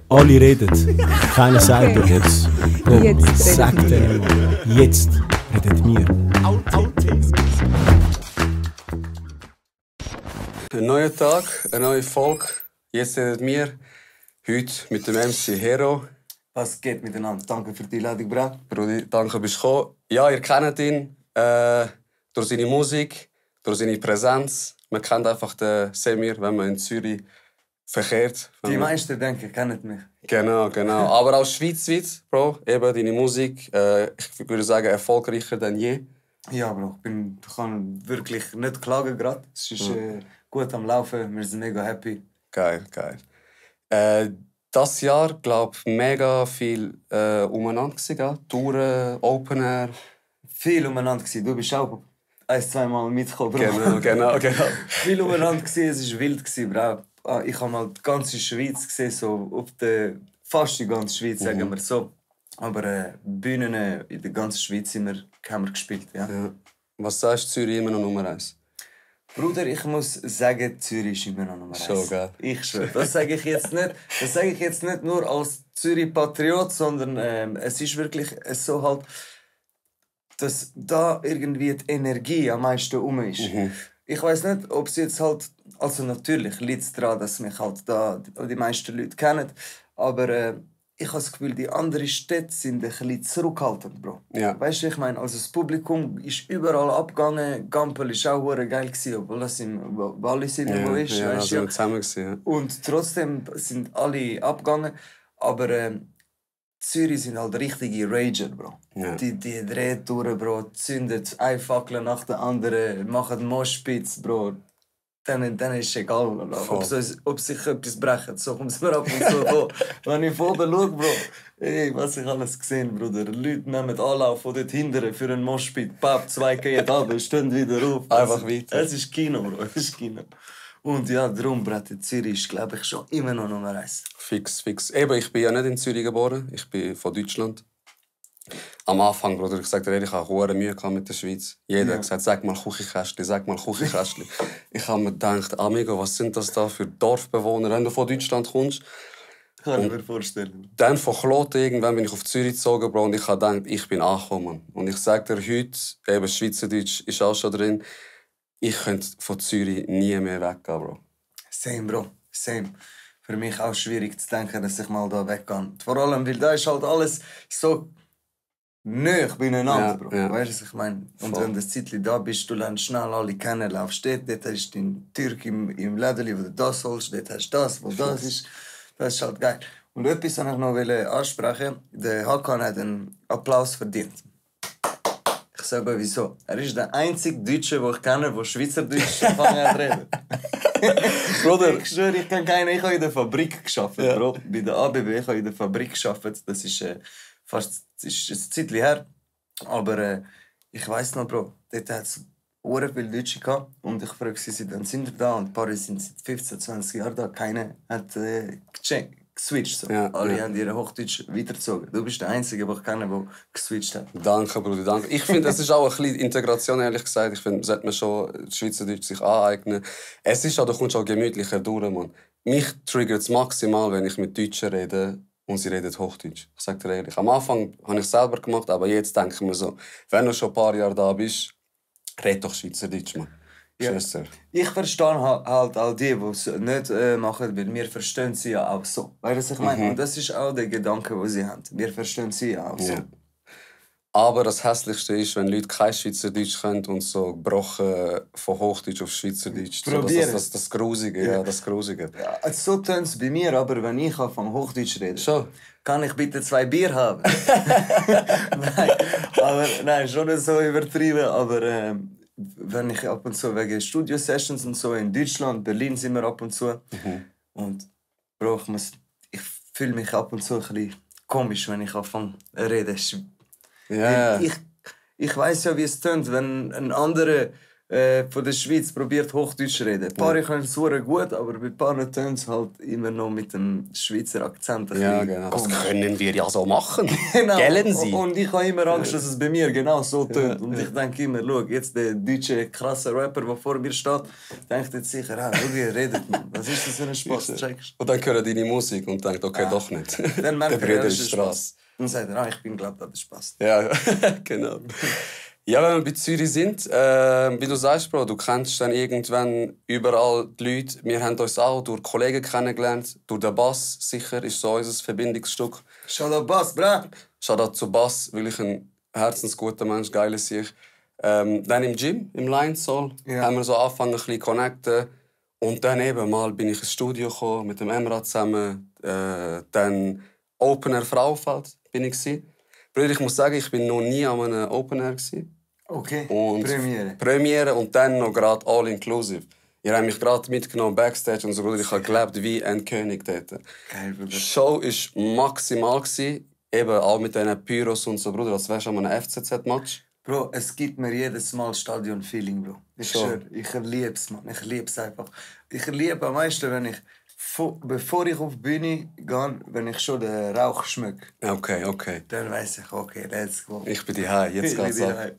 Alle reden, keiner sagt dir jetzt. Komm, Jetzt sag redet denen mal. Jetzt redet wir. Ein neuer Tag, eine neue Folge. Jetzt redet wir. Heute mit dem MC Hero. Was geht miteinander? Danke für die Einladung, Bro. Brudi, danke, bist du gekommen. Ja, ihr kennt ihn. Durch seine Musik, durch seine Präsenz. Man kennt einfach den Semir, wenn man in Zürich verkehrt. Die meisten, denke ich, kennen mich. Genau. Aber auch schweizweit, Bro. Eben deine Musik. Ich würde sagen, erfolgreicher denn je. Ja, Bro, ich kann wirklich nicht klagen gerade. Es ist gut am Laufen, wir sind mega happy. Geil. Das Jahr, glaube ich, mega viel umeinander gewesen, Touren, Open Air. Viel umeinander gewesen. Du bist auch 1-2 Mal mitgekommen, Bro. Genau. Viel umeinander gewesen, es war wild gewesen, Bro. Ich habe mal die ganze Schweiz gesehen, so auf der, fast die ganze Schweiz, sagen wir so. Aber Bühnen in der ganzen Schweiz haben wir gespielt, ja. Was sagst du, Zürich immer noch Nummer 1? Bruder, ich muss sagen, Zürich ist immer noch Nummer 1. Schon, gell? Ich schwöre. Das sage ich jetzt nicht. Das sage ich jetzt nicht nur als Zürich-Patriot, sondern es ist wirklich so halt, dass da irgendwie die Energie am meisten ist. Ich weiß nicht, ob es jetzt halt, also natürlich liegt es daran, dass mich halt da die meisten Leute kennen, aber ich habe das Gefühl, die anderen Städte sind ein bisschen zurückhaltend, Bro. Ja. Weißt du, ich meine, also das Publikum ist überall abgegangen. Gampel war auch geil, obwohl das im Wallis irgendwo ist. Ja, weißt also du? zusammen gewesen, ja. Und trotzdem sind alle abgegangen. Aber Zürich sind halt richtige Rager, Bro. Ja. Die drehen durch, Bro, zünden eine Fackel nach der anderen, machen Moshpits, Bro. Dann ist es egal, ob sich etwas brechen. So kommt es mir ab und zu vor. Wenn ich von oben schaue, Bro, ey, was ich alles gesehen, Bruder. Leute nehmen Anlauf von dort hinten für einen Moshpit. Papp, 2 gehen runter, stehen wieder auf. Einfach weiter. Es ist Kino, Bro. Es ist Kino. Und ja, darum, Brett, Zürich ist, glaube ich, schon immer noch Nummer 1. Fix. Eben, ich bin ja nicht in Zürich geboren. Ich bin von Deutschland. Am Anfang, Bruder, ich sagte dir, ich hatte hohe Mühe mit der Schweiz. Jeder hat gesagt, sag mal Küchenkästchen. Ich habe mir gedacht, amigo, was sind das da für Dorfbewohner, wenn du von Deutschland kommst? Kann ich mir vorstellen. Dann von Kloten irgendwann bin ich auf Zürich gezogen, Bro, und ich habe gedacht, ich bin angekommen. Und ich sage dir heute, eben Schweizerdeutsch ist auch schon drin, ich könnte von Zürich nie mehr weggehen, Bro. Same, Bro. Same. Für mich auch schwierig zu denken, dass ich mal da weggehe. Vor allem, weil da ist halt alles so nahe beieinander, Bro. Ja. Weißt du, was ich meine? Und Voll. wenn du ein Zeitchen da bist, du lernst schnell alle kennen, laufst dort hast du den Türk im Lädeli, wo du das holst, dort hast du das, wo das ist. Das ist halt geil. Und etwas wollte ich noch ansprechen. Der Hakan hat einen Applaus verdient. Ich sage euch wieso. Er ist der einzige Deutsche, den ich kenne, der Schweizerdeutsch angefangen hat zu reden. Bruder, ich schwöre, ich kenne keinen. Ich habe in der Fabrik gearbeitet, Bro. Bei der ABB, ich habe in der Fabrik gearbeitet. Das ist fast ein Zeitchen her. Aber ich weiss noch, Bro, dort hat es sehr viele Deutsche gehabt. Und ich frage sie, seit wann sind da? Und ein paar sind seit 15, 20 Jahren da. Keiner hat geswitcht. So. Ja, Alle ja. haben ihre Hochdeutsch weitergezogen. Du bist der Einzige, den ich kenne, der geswitcht hat. Danke, Bruder, danke. Ich finde, es ist auch ein bisschen Integration, ehrlich gesagt. Ich finde, sollte man schon Schweizerdeutsch sich aneignen. Es ist auch, du kommst auch gemütlicher durch, Mann. Mich triggert es maximal, wenn ich mit Deutschen rede und sie reden Hochdeutsch. Ich sage dir ehrlich. Am Anfang habe ich es selber gemacht, aber jetzt denke ich mir so, wenn du schon ein paar Jahre da bist, red doch Schweizerdeutsch, Mann. Ja. Schwester. Ich verstehe halt auch die es nicht machen, weil wir verstehen sie ja auch so. Weißt du, was ich meine? Und das ist auch der Gedanke, den sie haben. Wir verstehen sie ja auch so. Ja. Aber das Hässlichste ist, wenn Leute kein Schweizerdeutsch können und so gebrochen von Hochdeutsch auf Schweizerdeutsch. So, Probieren. das Grusige, ja, das Grusige. Ja, so tönt es bei mir, aber wenn ich von Hochdeutsch rede, Schon. kann ich bitte 2 Bier haben? Nein, schon so übertrieben, aber wenn ich ab und zu wegen Studio-Sessions und so in Deutschland, Berlin sind wir ab und zu. Und Bro, ich fühle mich ab und zu ein bisschen komisch, wenn ich anfange zu reden. Ja. Ich weiß ja, wie es tönt, wenn ein anderer von der Schweiz probiert Hochdeutsch zu reden. Ein paar können es super gut, aber bei ein paar tönen es halt immer noch mit dem Schweizer Akzent. Ja, genau. Das können wir ja so machen. Genau. Gellen Sie. Und ich habe immer Angst, dass es bei mir genau so tönt. Und ich denke immer, schau, jetzt der deutsche krasse Rapper, der vor mir steht, denkt jetzt sicher, schau, wie er redet, man. Was ist das für ein Spaß? Checkst? Und dann hören deine Musik und denkt, okay, doch nicht. Dann merkt der er, Bruder das ist ist Straße. Dann sagt er, ich bin glaub, das passt. Ja, genau. Ja, wenn wir bei Zürich sind, wie du sagst, Bro, du kennst dann irgendwann überall die Leute. Wir haben uns auch durch Kollegen kennengelernt, durch den Bass sicher, ist so unser Verbindungsstück. Shoutout Bass, bra! Shoutout zu Bass, wirklich ein herzensguter Mensch, geiler Sieg. Dann im Gym, im Lions Soul, haben wir so angefangen, ein bisschen zu connecten. Und dann eben mal bin ich ins Studio gekommen, mit dem Emrah zusammen. Dann Opener Frauenfeld bin ich gewesen. Bruder, ich muss sagen, ich bin noch nie an einem Open Air gewesen. Okay, Und Premiere. Premiere und dann noch gerade all-inclusive. Ihr habt mich gerade mitgenommen Backstage und so, Bruder, ich habe gelebt wie ein König dort. Geil, Bruder. Die Show war maximal gewesen, eben auch mit diesen Pyros und so, Bruder, als wärst du an einem FCZ-Match. Bro, es gibt mir jedes Mal Stadion-Feeling, Bro. Ich So. schwör, ich liebe es, Mann. Ich liebe es einfach. Ich liebe am meisten, wenn ich, bevor ich auf die Bühne gehe, wenn ich schon den Rauch schmecke. Okay. Dann weiss ich, okay, let's go. Ich bin daheim, jetzt Ich geht's bin ab. daheim.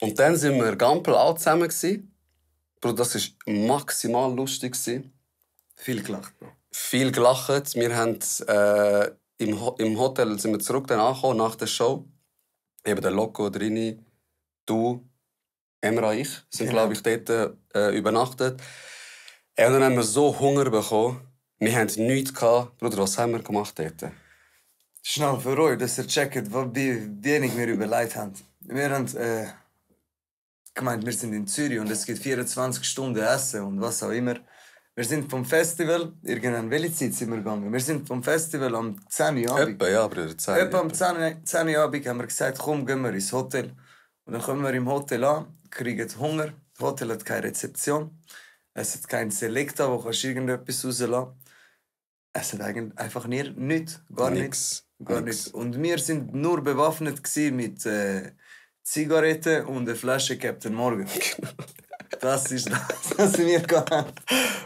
Und dann sind wir Gampel auch zusammen gewesen. Bro, das war maximal lustig gewesen. Viel gelacht, Bro. Viel gelacht. Wir haben im Hotel sind wir zurück dann angekommen, nach der Show. Eben der Loco, Drini, du, Emrah, ich sind, glaube ich, dort übernachtet. Und dann haben wir so Hunger bekommen. Wir hatten nichts gehabt. Bruder, was haben wir gemacht dort? Schnell für euch, dass ihr checkt, wie wenig wir überlegt haben. Wir haben gemeint, wir sind in Zürich und es gibt 24 Stunden Essen und was auch immer. Wir sind vom Festival, irgendwann, welche Zeit sind wir gegangen? Wir sind vom Festival am 10 Uhr Abend. Etwa, ja, Bruder, Etwa am 10 Uhr Abend haben wir gesagt, komm, gehen wir ins Hotel. Und dann kommen wir im Hotel an, kriegen Hunger. Das Hotel hat keine Rezeption. Es hat keinen Selecta, wo kannst du irgendetwas rauslassen. Es hat eigentlich einfach nichts. Gar nichts. Gar nichts. Und wir sind nur bewaffnet mit Zigaretten und einer Flasche Captain Morgan. Das ist das, was wir gehabt.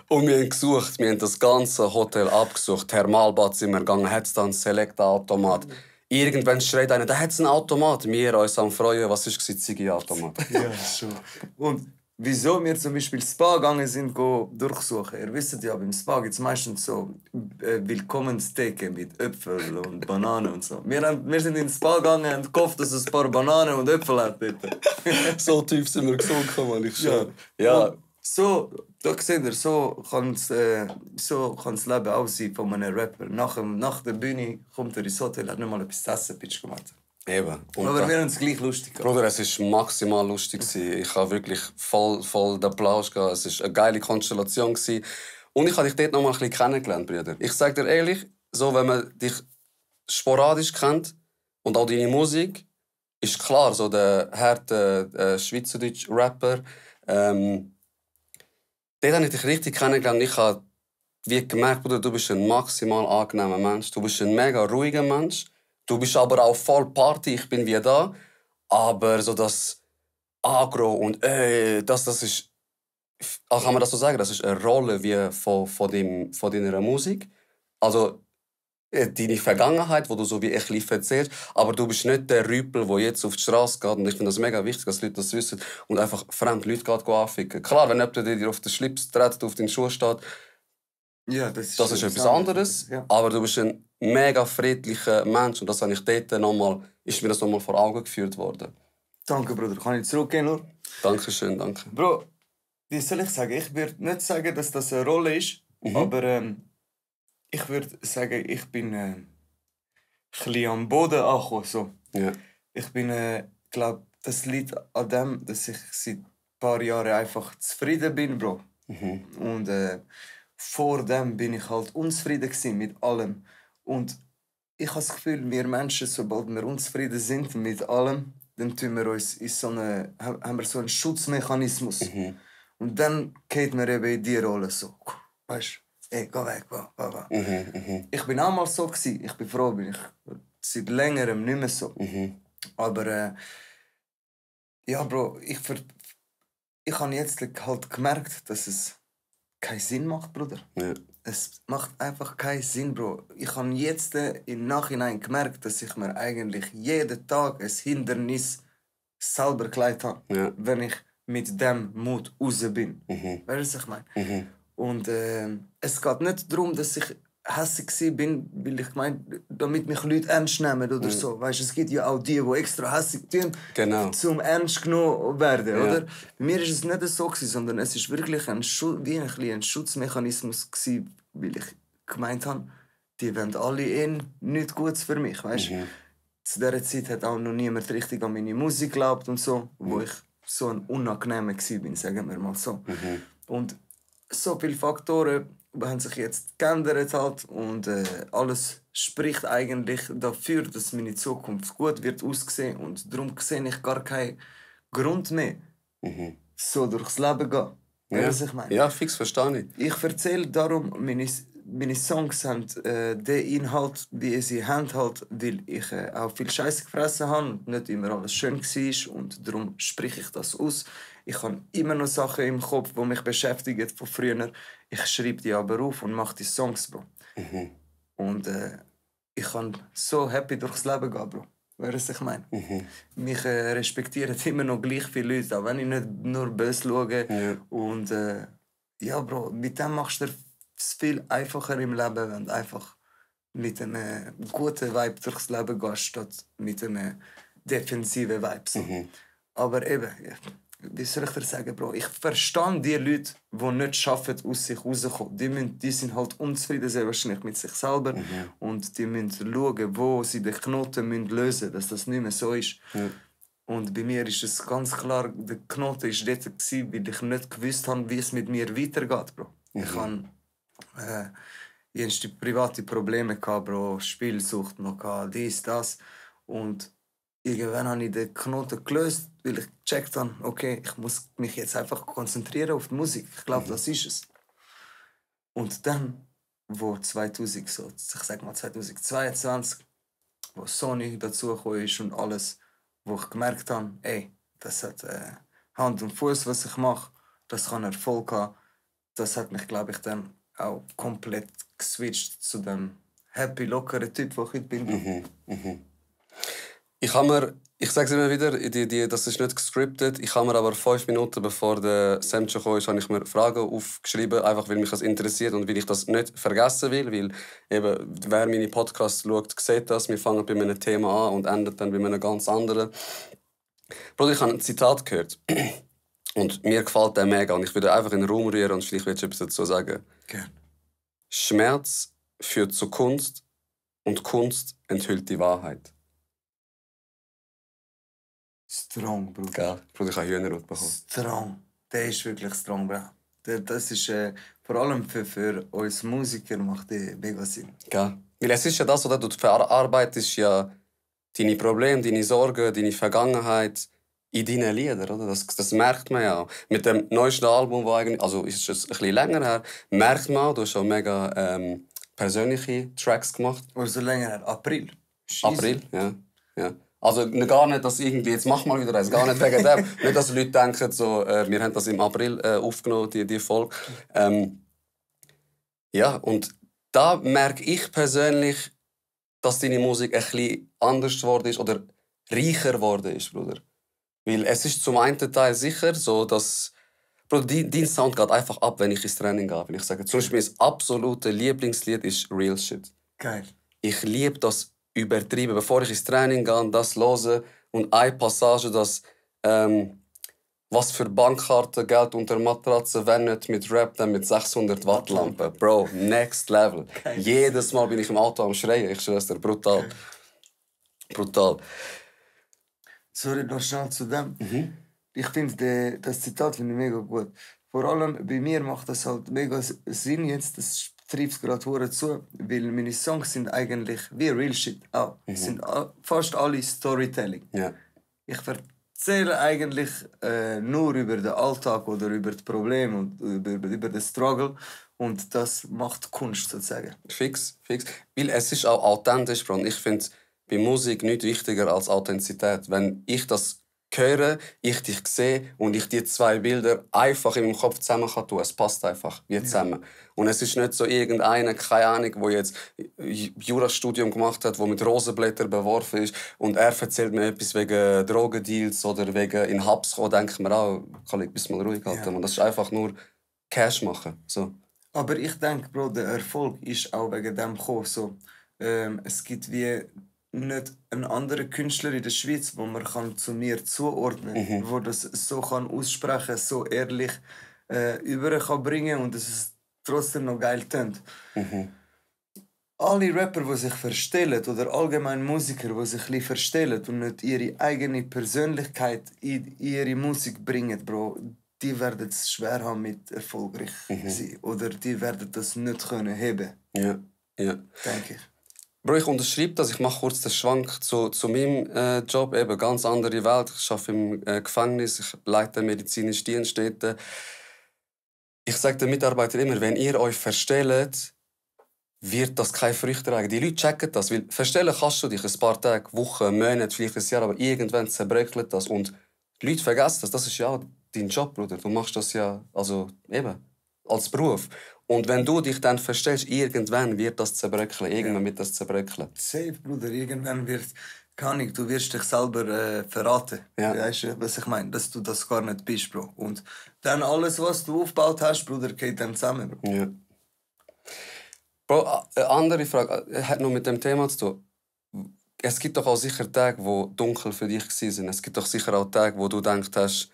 Und wir haben gesucht, wir haben das ganze Hotel abgesucht. Thermalbad sind wir gegangen, hat es dann einen Select-Automat. Irgendwann schreit einer, da hat es einen Automat. Wir uns am freuen, was war Ziggy-Automat? Ja, schon. Und wieso wir zum Beispiel Spa gegangen sind, durchsuchen. Ihr wisst ja, beim Spa gibt es meistens so Willkommenstheke mit Äpfeln und Bananen und so. Wir sind ins Spa gegangen und gehofft, dass es ein paar Bananen und Äpfel hat dort. So tief sind wir gesunken, Mann, ich schwöre. Ja. So, da seht ihr, so kann das Leben aussehen von einem Rapper. Nach der Bühne kommt er ins Hotel, hat nicht mal etwas zu essen, Pitch gemacht. Eben. Und Aber wir haben es gleich lustig gehabt. Bruder, es war maximal lustig. Ich habe wirklich voll den Applaus gehabt. Es war eine geile Konstellation. Und ich habe dich dort noch mal ein bisschen kennengelernt, Bruder. Ich sage dir ehrlich, so, wenn man dich sporadisch kennt und auch deine Musik, ist klar, so der harte schweizerdeutsche Rapper. Dort habe ich dich richtig kennengelernt. Ich habe gemerkt, Bruder, du bist ein maximal angenehmer Mensch. Du bist ein mega ruhiger Mensch. Du bist aber auch voll Party, ich bin wie da. Aber so das Agro und das ist... Kann man das so sagen? Das ist eine Rolle wie von deiner Musik. Also deine Vergangenheit, wo du so wie ein bisschen erzählst. Aber du bist nicht der Rüpel, der jetzt auf die Straße geht. Und ich finde das mega wichtig, dass Leute das wissen. Und einfach fremde Leute anficken. Klar, wenn jemand dir auf den Schlips tritt, auf den Schuh steht, ja, das ist etwas anderes. Ja. Aber du bist ein mega friedlicher Mensch. Und das habe ich dort ist mir das nochmal vor Augen geführt worden. Danke, Bruder. Kann ich zurückgehen, nur? Dankeschön, danke. Bro, wie soll ich sagen? Ich würde nicht sagen, dass das eine Rolle ist. Aber ich würde sagen, ich bin ein bisschen am Boden angekommen. So. Ja. Ich bin, glaube, das liegt an dem, dass ich seit ein paar Jahren einfach zufrieden bin, Bro. Und vor dem bin ich halt unzufrieden mit allem. Und ich habe das Gefühl, wir Menschen, sobald wir unzufrieden sind mit allem, dann tun wir uns haben wir so einen Schutzmechanismus. Und dann geht mir eben in die Rolle so. Weißt du, ey, geh weg, wa. Ich bin auch mal so gewesen. Ich bin froh, bin ich seit längerem nicht mehr so. Aber ja, Bro, ich habe jetzt halt gemerkt, dass es keinen Sinn macht, Bruder. Ja. Es macht einfach keinen Sinn, Bro. Ich habe jetzt im Nachhinein gemerkt, dass ich mir eigentlich jeden Tag ein Hindernis selber gelegt habe, Ja. wenn ich mit dem Mut raus bin. Mhm. Weißt du, was ich meine? Mhm. Und es geht nicht darum, dass ich hässig bin, weil ich meine, damit mich Leute ernst nehmen oder so. Weißt, es gibt ja auch die extra hässig tun, Genau. zum ernst genommen werden, Ja. oder? Bei mir war es nicht so, sondern es ist wirklich wie ein Schutzmechanismus gewesen, weil ich gemeint habe, die wollen alle nichts Gutes für mich, weißt? Zu dieser Zeit hat auch noch niemand richtig an meine Musik geglaubt und so, wo ich so ein Unangenehmer war, sagen wir mal so. Und so viele Faktoren haben sich jetzt geändert halt und alles spricht eigentlich dafür, dass meine Zukunft gut wird aussehen und darum sehe ich gar keinen Grund mehr, so durchs Leben gehen. Ja. Was ich meine? Ja, fix, verstehe ich. Ich erzähle darum, meine Songs haben den Inhalt, wie sie haben, halt, weil ich auch viel Scheiße gefressen habe und nicht immer alles schön war. Und darum spreche ich das aus. Ich habe immer noch Sachen im Kopf, die mich beschäftigen von früher. Ich schreibe die aber auf und mache die Songs, Bro. Und ich kann so happy durchs Leben gehen, Bro. Weißt du, was ich meine? Mich respektieren immer noch gleich viele Leute, auch wenn ich nicht nur böse schaue. Ja. Und ja, Bro, mit dem machst du es viel einfacher im Leben, wenn du einfach mit einem guten Vibe durchs Leben gehst, statt mit einem defensiven Vibe. So. Aber eben, ja, wie soll ich dir sagen, Bro? Ich verstehe die Leute, die nicht schaffen, aus sich rauszukommen. Die sind halt unzufrieden, sehr wahrscheinlich mit sich selber. Und die müssen schauen, wo sie den Knoten lösen müssen, dass das nicht mehr so ist. Und bei mir ist es ganz klar, der Knoten war dort, weil ich nicht gewusst habe, wie es mit mir weitergeht, Bro. Ich hatte private Probleme, Bro. Spielsucht noch, dies, das. Und irgendwann habe ich den Knoten gelöst, weil ich gecheckt habe, okay, ich muss mich jetzt einfach konzentrieren auf die Musik. Ich glaube, das ist es. Und dann, wo 2022, wo Sony dazugekommen ist und alles, wo ich gemerkt habe, ey, das hat Hand und Fuß, was ich mache, das kann Erfolg haben, das hat mich, glaube ich, dann auch komplett geswitcht zu dem happy, lockeren Typ, der ich heute bin. Ich sage es immer wieder, das ist nicht gescriptet. Ich habe mir aber 5 Minuten bevor der Sam schon kam, habe ich mir Fragen aufgeschrieben, einfach weil mich das interessiert und weil ich das nicht vergessen will. Weil eben, wer meine Podcasts schaut, sieht das. Wir fangen bei einem Thema an und enden dann bei einem ganz anderen. Bruder, ich habe ein Zitat gehört. Und mir gefällt der mega. Und ich würde einfach in den Raum rühren und vielleicht willst du etwas dazu sagen. Gerne. Schmerz führt zu Kunst und Kunst enthüllt die Wahrheit. Strong, Bruder. Gell? Bruder, ich habe Hühnerhaut bekommen. Strong. Der ist wirklich strong, Bro. Das ist vor allem für uns Musiker macht der mega Sinn. Gell? Weil es ist ja das, oder? Du verarbeitest ja deine Probleme, deine Sorgen, deine Vergangenheit in deinen Liedern, oder? Das merkt man ja auch. Mit dem neuesten Album, das eigentlich, also ist es ein bisschen länger her, merkt man auch, du hast schon mega persönliche Tracks gemacht. Also länger her, April. April, ja. Also gar nicht, dass irgendwie, jetzt mach mal wieder eins, gar nicht wegen dem. Nicht, dass Leute denken, so, wir haben das im April aufgenommen, die Folge. Ja, und da merke ich persönlich, dass deine Musik ein bisschen anders geworden ist oder reicher geworden ist, Bruder. Weil es ist zum einen Teil sicher so, dass Bruder, dein Sound geht einfach ab, wenn ich ins Training gehe. Wenn ich sage, zum Beispiel mein absolutes Lieblingslied ist Real Shit. Geil. Ich liebe das übertrieben. Bevor ich ins Training gehe, das höre und eine Passage, das was für Bankkarten, Geld unter Matratze, wenn nicht mit Rap, dann mit 600 Watt Lampe. Bro, next level. Geil. Jedes Mal bin ich im Auto am Schreien. Ich schwör's dir, brutal. Brutal. Sorry, noch schnell zu dem. Ich finde das Zitat finde ich mega gut. Vor allem bei mir macht das halt mega Sinn jetzt, das trifft gerade hure zu, weil meine Songs sind eigentlich wie Real Shit auch. Sind fast alle Storytelling. Ja. Ich erzähle eigentlich nur über den Alltag oder über das Problem und über den Struggle und das macht Kunst sozusagen. Fix. Weil es ist auch authentisch, Bro. Ich finde bei Musik nicht wichtiger als Authentizität. Wenn ich das höre, ich dich sehe und ich die zwei Bilder einfach in meinem Kopf zusammen kann tun. Es passt einfach wie zusammen. Ja. Und es ist nicht so irgendeiner, keine Ahnung, der jetzt Jurastudium gemacht hat, der mit Rosenblättern beworfen ist und er erzählt mir etwas wegen Drogendeals oder wegen in Hubs kommen, denke ich mir auch, kann ich ein bisschen mal ruhig halten. Ja. Und das ist einfach nur Cash machen. So. Aber ich denke, Bro, der Erfolg ist auch wegen dem gekommen. So, es gibt wie nicht einen anderen Künstler in der Schweiz, wo man kann zu mir zuordnen kann, wo das so kann aussprechen, so ehrlich über kann bringen und dass es trotzdem noch geil tönt. Alle Rapper, die sich verstellen, oder allgemein Musiker, die sich ein bisschen verstellen und nicht ihre eigene Persönlichkeit in ihre Musik bringen, Bro, die werden es schwer haben mit erfolgreich sein. Oder die werden das nicht können heben. Ja, ja. Denke ich. Bro, ich unterschreibe das. Ich mache kurz den Schwank zu meinem Job. Eben, ganz andere Welt. Ich arbeite im Gefängnis. Ich leite den medizinischen Dienst dort. Ich sage den Mitarbeitern immer, wenn ihr euch verstellt, wird das keine Früchte tragen. Die Leute checken das. Weil verstellen kannst du dich ein paar Tage, Wochen, Monate, vielleicht ein Jahr, aber irgendwann zerbröckelt das. Und die Leute vergessen das. Das ist ja dein Job, Bruder. Du machst das ja eben, als Beruf. Und wenn du dich dann verstellst, irgendwann wird das zerbröckeln. Irgendwann wird das zerbröckeln. Safe, Bruder. Irgendwann wird... du wirst dich selber verraten. Ja. Weißt du, was ich meine? Dass du das gar nicht bist, Bro. Und dann alles, was du aufgebaut hast, Bruder, geht dann zusammen, Bro. Ja. Bro, eine andere Frage hat noch mit dem Thema zu tun. Es gibt doch auch sicher Tage, die dunkel für dich waren. Es gibt doch sicher auch Tage, wo du denkst hast,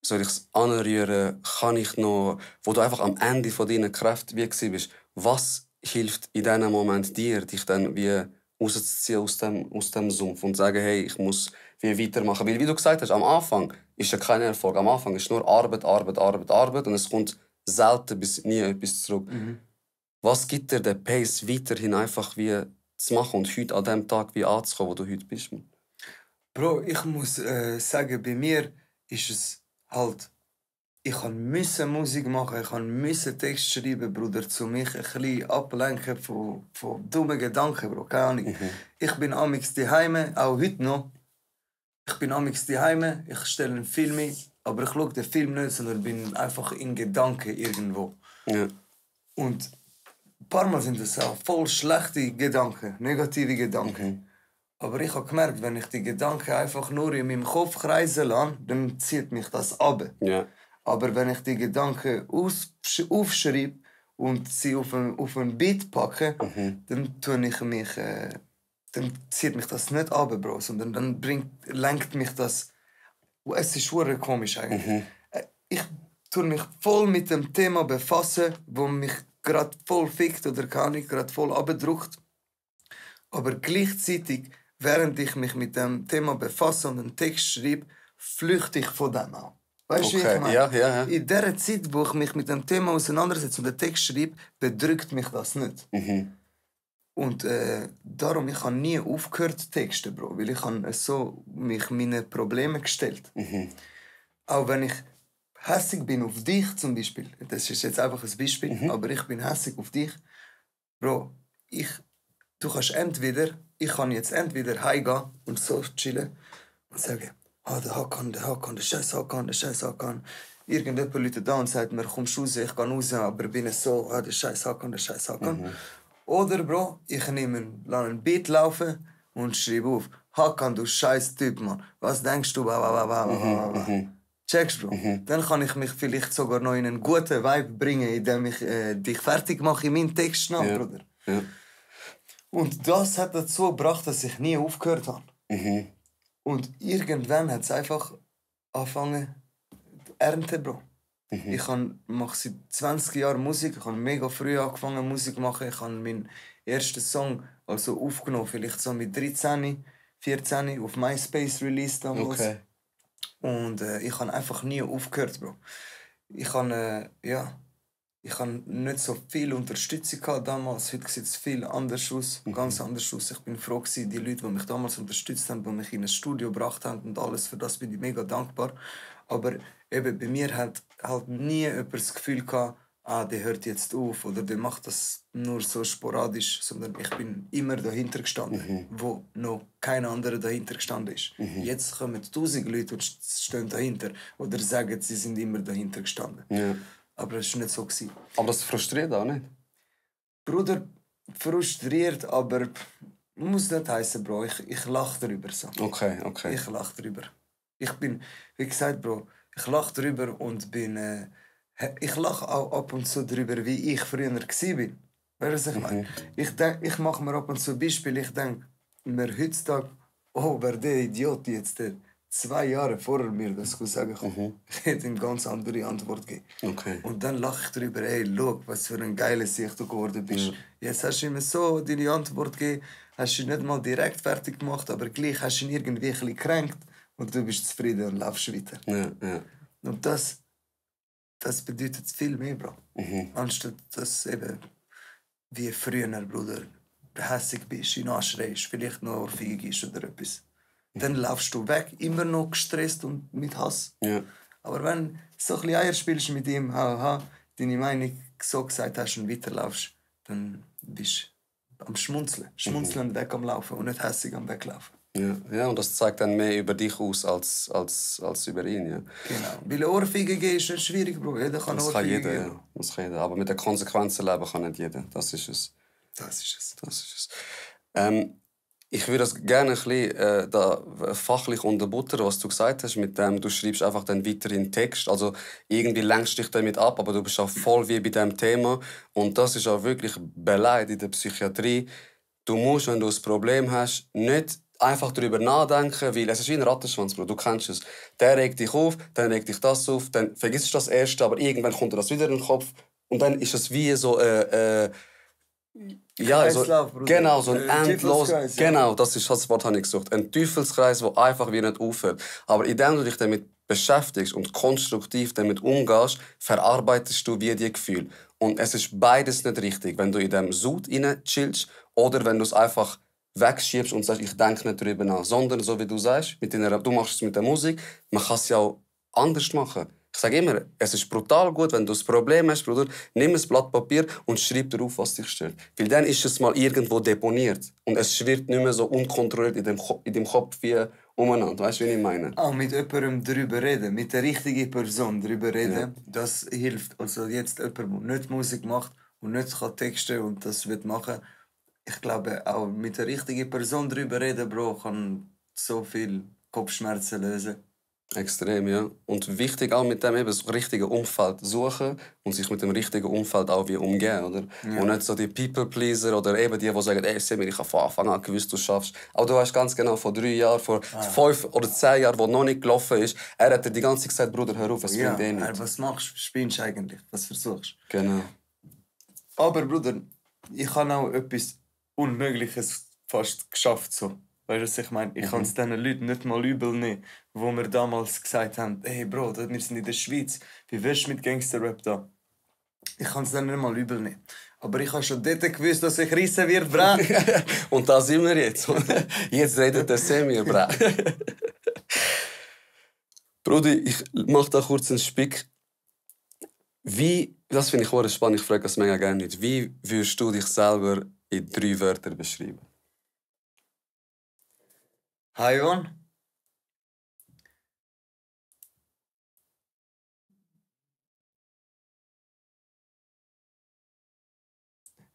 soll ich es anrühren, kann ich noch, wo du einfach am Ende von deiner Kräfte wie warst. Was hilft in diesem Moment dir, dich dann wie rauszuziehen aus dem Sumpf und zu sagen, hey, ich muss wie weitermachen? Weil, wie du gesagt hast, am Anfang ist ja kein Erfolg. Am Anfang ist nur Arbeit, Arbeit, Arbeit, Arbeit und es kommt selten bis nie etwas zurück. Was gibt dir den Pace, weiterhin einfach wie zu machen und heute an dem Tag wie anzukommen, wo du heute bist? Bro, ich muss sagen, bei mir ist es halt, ich musste Musik machen, ich musste Text schreiben, Bruder, zu mich ein bisschen ablenken von dummen Gedanken, Bro, keine Ahnung. Ich bin amigs daheim, auch heute noch. Ich bin amigs daheim, ich stelle einen Film ein, aber ich schaue den Film nicht, sondern bin einfach in Gedanken irgendwo. Ja. Und ein paar Mal sind das auch voll schlechte Gedanken, negative Gedanken. Aber ich habe gemerkt, wenn ich die Gedanken einfach nur in meinem Kopf kreisen lasse, dann zieht mich das ab. Ja. Aber wenn ich die Gedanken aufschreibe und sie auf ein Beat packe, dann dann zieht mich das nicht ab, Bro, sondern dann lenkt mich das. Es ist schwer komisch eigentlich. Ich tue mich voll mit dem Thema befassen, wo mich gerade voll fickt oder kann ich gerade voll abdruckt. Aber gleichzeitig, während ich mich mit dem Thema befasse und einen Text schreibe, flüchte ich von dem an. Weißt du, okay. wie ich meine? Ja. In der Zeit, wo ich mich mit dem Thema auseinandersetze und den Text schreibe, bedrückt mich das nicht. Und darum, ich habe nie aufgehört zu texten, Bro, weil ich habe so mich meine Probleme gestellt. Auch wenn ich hässig bin auf dich zum Beispiel, das ist jetzt einfach ein Beispiel, aber ich bin hässig auf dich, Bro, du kannst ich kann jetzt entweder heimgehen und so chillen und sagen, der Hakan, der scheiß Hakan. Irgendjemand Leute da und sagt mir, komm raus, ich gehe raus, aber bin so, der scheiß Hakan. Oder, Bro, ich nehme einen Beat laufen und schreibe auf, Hakan, du scheiß Typ, Mann. Was denkst du? Checkst, Bro? Dann kann ich mich vielleicht sogar noch in einen guten Vibe bringen, indem ich dich fertig mache in meinen Text, Bruder. Ja. Und das hat dazu gebracht, dass ich nie aufgehört habe. Und irgendwann hat es einfach angefangen zu ernten, Bro. Ich mache seit 20 Jahren Musik. Ich habe mega früh angefangen Musik zu machen. Ich habe meinen ersten Song also aufgenommen, vielleicht so mit 13, 14 auf MySpace released damals. Okay. Und ich habe einfach nie aufgehört, Bro. Ich habe nicht so viel Unterstützung gehabt damals. Heute sieht es viel anders aus, ganz anders aus. Ich bin froh gewesen, die Leute, die mich damals unterstützt haben, die mich in ein Studio gebracht haben und alles, für das bin ich mega dankbar. Aber eben, bei mir hat halt nie jemand das Gefühl gehabt, der hört jetzt auf oder der macht das nur so sporadisch, sondern ich bin immer dahinter gestanden, wo noch kein anderer dahinter gestanden ist. Jetzt kommen 1000 Leute und stehen dahinter oder sagen, sie sind immer dahinter gestanden. Ja. Aber das war nicht so. Aber das frustriert auch nicht. Bruder, frustriert, aber muss nicht heißen, Bro. Ich lache darüber so. Okay. Ich lache darüber. Ich bin, wie gesagt, Bro, ich lache darüber und bin. Ich lache auch ab und zu darüber, wie ich früher war. Weißt du, was ich meine? Ich mache mir ab und zu Beispiele. Ich denke mir heutzutage, oh, wer der Idiot jetzt 2 Jahre vorher mir das sagen kann. Ich hätte ihm ganz andere Antwort gegeben. Okay. Und dann lache ich darüber, hey, schau, was für ein geiles Sicht du geworden bist. Jetzt hast du ihm so deine Antwort gegeben, hast du ihn nicht mal direkt fertig gemacht, aber gleich hast du ihn irgendwie ein bisschen gekränkt und du bist zufrieden und laufst weiter. Ja. Und das bedeutet viel mehr, Bro. Anstatt dass eben, wie früher, Bruder, hässig bist, ihn anschreist, vielleicht noch Ohrfeige ist oder etwas. Dann laufst du weg, immer noch gestresst und mit Hass. Ja. Aber wenn du so ein bisschen Eier spielst mit ihm, deine Meinung so gesagt hast und weiterlaufst, dann bist du am Schmunzeln. Schmunzeln weg am Laufen und nicht hässig am Weglaufen. Ja, und das zeigt dann mehr über dich aus als über ihn. Ja. Genau. Weil Ohrfeige geben ist nicht schwierig, Bro. Jeder kann Das kann Ohrfeige jeder, geben. ja. Das kann jeder. Aber mit den Konsequenzen leben kann nicht jeder. Das ist es. Das ist es. Ich würde das gerne ein bisschen da fachlich unterbuttern, was du gesagt hast, mit dem, du schreibst einfach dann weiter in Text. Also irgendwie lenkst dich damit ab, aber du bist auch voll wie bei diesem Thema. Und das ist auch wirklich Beleid in der Psychiatrie. Du musst, wenn du ein Problem hast, nicht einfach darüber nachdenken, weil es ist wie ein Rattenschwanz, Bro. Du kennst es. Der regt dich auf, dann regt dich das auf, dann vergisst du das Erste, aber irgendwann kommt dir das wieder in den Kopf. Und dann ist es wie so ja, Kreislauf, Bruder. genau, so ein endlos. Teufelskreis, ja. Genau, das Wort habe ich gesucht. Ein Teufelskreis, der einfach wie nicht aufhört. Aber indem du dich damit beschäftigst und konstruktiv damit umgehst, verarbeitest du wie die Gefühle. Und es ist beides nicht richtig, wenn du in diesem Sud chillst oder wenn du es einfach wegschiebst und sagst, ich denke nicht darüber nach. Sondern, so wie du sagst, du machst es mit der Musik, man kann es ja auch anders machen. Ich sage immer, es ist brutal gut, wenn du ein Problem hast, Bruder, nimm ein Blatt Papier und schreib darauf, was dich stört. Weil dann ist es mal irgendwo deponiert. Und es schwirrt nicht mehr so unkontrolliert in dem Kopf wie umeinander. Weißt du, wie ich meine? Auch mit jemandem darüber reden, mit der richtigen Person darüber reden, das hilft. Also jetzt jemand, der nicht Musik macht und nicht Texte und das wird machen, ich glaube, auch mit der richtigen Person darüber reden, Bro, kann so viel Kopfschmerzen lösen. Extrem, ja. Und wichtig auch mit dem eben das richtige Umfeld suchen und sich mit dem richtigen Umfeld auch wie umgehen, oder? Ja. Und nicht so die People-Pleaser oder eben die sagen, ey, Semir, ich habe von Anfang an gewusst, du schaffst. Aber du weißt ganz genau, vor 3 Jahren, vor 5 oder 10 Jahren, wo noch nicht gelaufen ist, er hat dir die ganze Zeit gesagt, Bruder, hör auf, es bringt eh nicht. Was machst du? Spinnst du eigentlich? Was versuchst du? Genau. Aber Bruder, ich habe auch etwas Unmögliches fast geschafft. So. Weißt du, was ich meine? Ich kann es diesen Leuten nicht mal übel nehmen, wo mir damals gesagt haben, hey Bro, wir sind in der Schweiz, wie wirst du mit Gangster-Rap da? Ich kann es denen nicht mal übel nehmen. Aber ich habe schon dort gewusst, dass ich reissen wird, bra. Und da sind wir jetzt. Jetzt redet der Semir, bra. Bruder, ich mache da kurz einen Spick. Das finde ich auch spannend, ich frage das mega gerne nicht. Wie würdest du dich selber in 3 Wörtern beschreiben? Haiwan?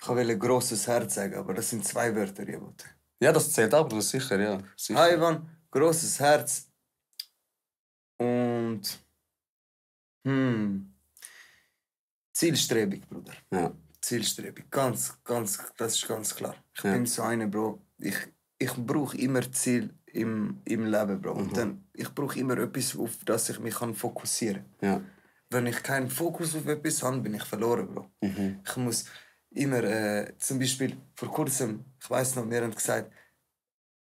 Ich wollte ein grosses Herz sagen, aber das sind 2 Wörter. Ja, das zählt auch, Bruder, sicher, ja. Sicher. Haiwan, grosses Herz und zielstrebig, Bruder. Ja. Zielstrebig, ganz, das ist ganz klar. Ich Ja. bin so einer, Bro. Ich brauche immer Ziel im Leben, Bro. Und dann, ich brauche immer etwas, auf das ich mich fokussieren kann. Ja. Wenn ich keinen Fokus auf etwas habe, bin ich verloren, Bro. Ich muss immer, zum Beispiel vor kurzem, ich weiss noch, wir haben gesagt,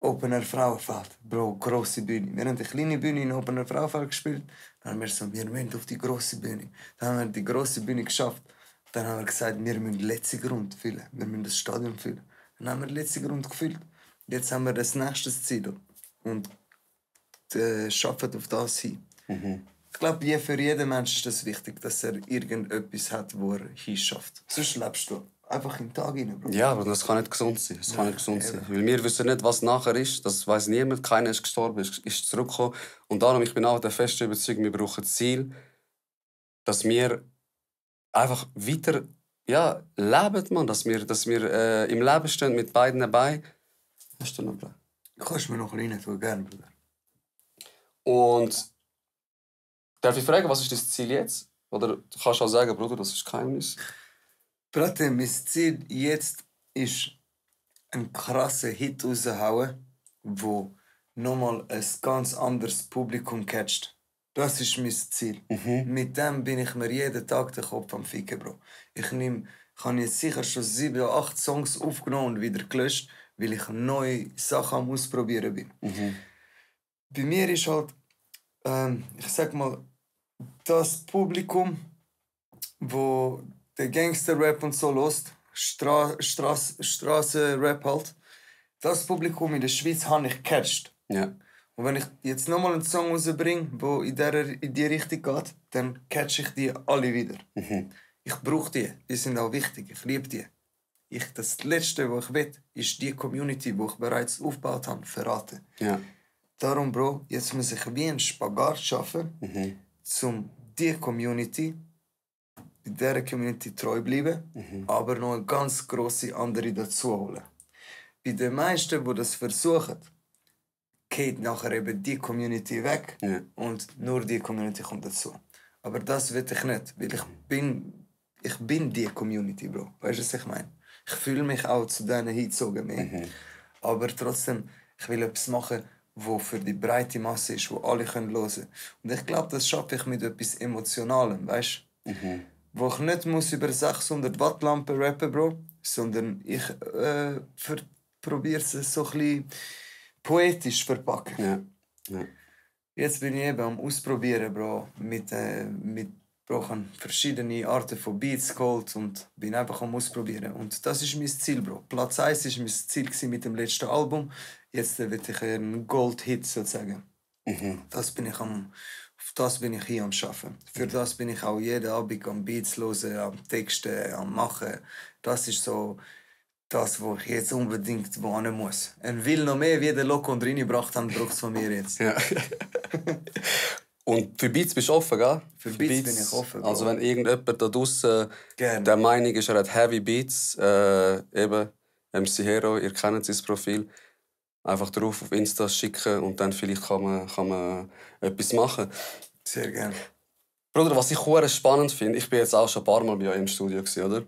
Opener Frauenfeld, Bro, grosse Bühne. Wir haben eine kleine Bühne in Opener Frauenfeld gespielt. Dann haben wir so, wir müssen auf die grosse Bühne. Dann haben wir die grosse Bühne geschafft. Dann haben wir gesagt, wir müssen den letzten Grund füllen. Wir müssen das Stadion füllen. Dann haben wir den letzten Grund gefüllt. Jetzt haben wir das nächste Ziel. Und arbeiten auf das hin. Ich glaube, für jeden Menschen ist es wichtig, dass er irgendetwas hat, wo er hinschafft. Sonst lebst du einfach im Tag rein, Bro. Ja, aber das kann nicht gesund sein. Das kann nicht gesund sein. Weil wir wissen nicht, was nachher ist. Das weiß niemand. Keiner ist gestorben, ist zurückgekommen. Und darum, ich bin auch der festen Überzeugung, wir brauchen Ziel, dass wir einfach weiter leben, man. Dass wir im Leben stehen mit beiden Beinen. Hast du noch Bro? Kannst du mir noch rein tun, gerne, Bruder. Und darf ich fragen, was ist das Ziel jetzt? Oder du kannst auch sagen, Bruder, das ist Geheimnis. Bruder, mein Ziel jetzt ist, einen krassen Hit rauszuhauen, wo nochmal ein ganz anderes Publikum catcht. Das ist mein Ziel. Mit dem bin ich mir jeden Tag den Kopf am Ficken, Bro. Ich habe jetzt sicher schon 7 oder 8 Songs aufgenommen und wieder gelöscht, weil ich neue Sachen am Ausprobieren bin. Bei mir ist halt, ich sag mal, das Publikum, wo der Gangster-Rap und so hört, Straßenrap halt, das Publikum in der Schweiz habe ich gecatcht. Ja. Und wenn ich jetzt nochmal einen Song rausbringe, der in die Richtung geht, dann catch ich die alle wieder. Ich brauche die sind auch wichtig, ich liebe die. Das Letzte, was ich will, ist die Community, die ich bereits aufgebaut habe, verraten. Ja. Darum, Bro, jetzt muss ich wie einen Spagat schaffen, um die Community, dieser Community treu bleiben, aber noch eine ganz grosse andere dazu holen. Bei den meisten, die das versuchen, geht nachher eben die Community weg und nur die Community kommt dazu. Aber das will ich nicht, weil ich bin die Community, Bro. Weißt du, was ich meine? Ich fühle mich auch zu denen hingezogen mehr. Aber trotzdem, ich will etwas machen, wo für die breite Masse ist, wo alle hören können. Und ich glaube, das schaffe ich mit etwas Emotionalem, weißt du? Wo ich nicht muss über 600 Watt Lampen rappen, Bro, sondern ich probiere es so ein bisschen poetisch verpacken. Ja. Jetzt bin ich eben am Ausprobieren, Bro. Bro, ich habe verschiedene Arten von Beats geholt und bin einfach am Ausprobieren. Und das ist mein Ziel, Bro. Platz 1 war mein Ziel mit dem letzten Album. Jetzt will ich einen Gold-Hit sozusagen. Auf das bin ich hier am Arbeiten. Für das bin ich auch jeden Abend am Beats hören, am Texten, am Machen. Das ist so das, wo ich jetzt unbedingt wohnen muss. Und will noch mehr, wie der Loco und Rini gebracht haben, braucht es von mir jetzt. Ja. Und für Beats bist du offen, gell? Für Beats bin ich offen, Bro. Also wenn irgendjemand da draussen der Meinung ist, er hat Heavy Beats, eben MC Hero, ihr kennt sein Profil, einfach drauf auf Insta schicken und dann vielleicht kann man etwas machen. Sehr gerne. Bruder, was ich sehr spannend finde, ich bin jetzt auch schon ein paar Mal bei euch im Studio gewesen, oder?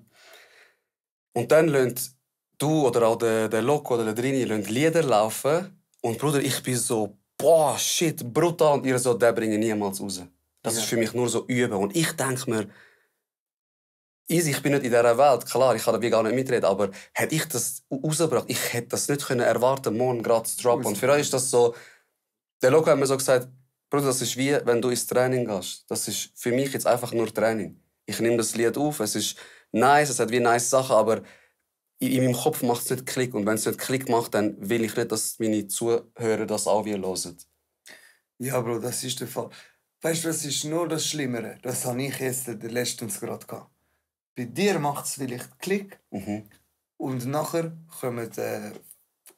Und dann lässt du oder auch der Loco oder der Drini Lieder laufen und Bruder, ich bin so, boah, shit, brutal. Und ihr so, den bringen niemals raus. Das ist für mich nur so üben. Und ich denke mir, easy, ich bin nicht in dieser Welt. Klar, ich kann da gar nicht mitreden, aber hätte ich das rausgebracht, ich hätte das nicht erwarten, morgen gerade zu droppen. Und für euch ist das so, der Loco hat mir so gesagt, Bruder, das ist wie, wenn du ins Training gehst. Das ist für mich jetzt einfach nur Training. Ich nehme das Lied auf, es ist nice, es hat wie nice Sachen, aber in meinem Kopf macht es nicht Klick. Und wenn es nicht Klick macht, dann will ich nicht, dass meine Zuhörer das auch wie hören. Ja, Bro, das ist der Fall. Weißt du, das ist nur das Schlimmere. Das habe ich jetzt letztens gerade gehabt. Bei dir macht es vielleicht Klick. Und nachher kommen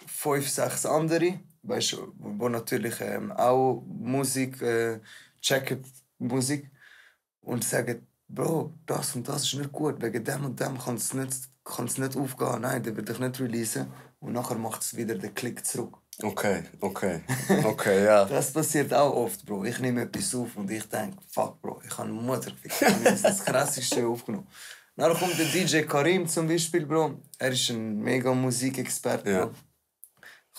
5, 6 andere, weißt du, wo natürlich auch Musik checken Musik und sagen, Bro, das und das ist nicht gut, wegen dem und dem kann es nicht aufgehen, nein, der wird dich nicht releasen. Und nachher macht es wieder den Klick zurück. Okay, ja. Das passiert auch oft, Bro. Ich nehme etwas auf und ich denke, fuck, Bro, ich habe eine Mutter gefickt. Ich habe das Krasseste aufgenommen. Dann kommt der DJ Karim zum Beispiel, Bro. Er ist ein mega Musikexperte, Bro.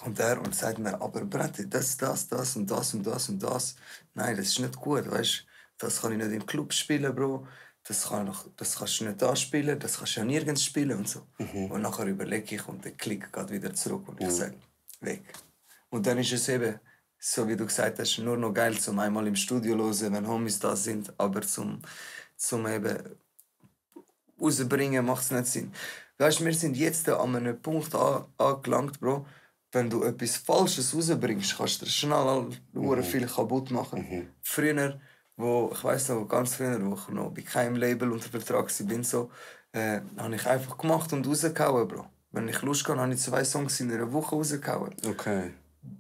Kommt er und sagt mir, aber Brate, das und das und das und das. Nein, das ist nicht gut, weißt du. Das kann ich nicht im Club spielen, Bro. Das kannst du nicht da spielen, das kannst du ja nirgends spielen und so. Und nachher überlege ich und der Klick geht wieder zurück und ich sage, weg. Und dann ist es eben, so wie du gesagt hast, nur noch geil, zum einmal im Studio hören, wenn Homies da sind, aber zum eben rausbringen macht es nicht Sinn. Weißt du, wir sind jetzt an einem Punkt angelangt, Bro, wenn du etwas Falsches rausbringst, kannst du schnell viel kaputt machen. Früher wo ich weiss noch, ganz früher, wo ich noch bei keinem Label unter Vertrag war, so, habe ich einfach gemacht und rausgehauen, Bro. Wenn ich Lust hatte, habe ich 2 Songs in einer Woche rausgehauen. Okay.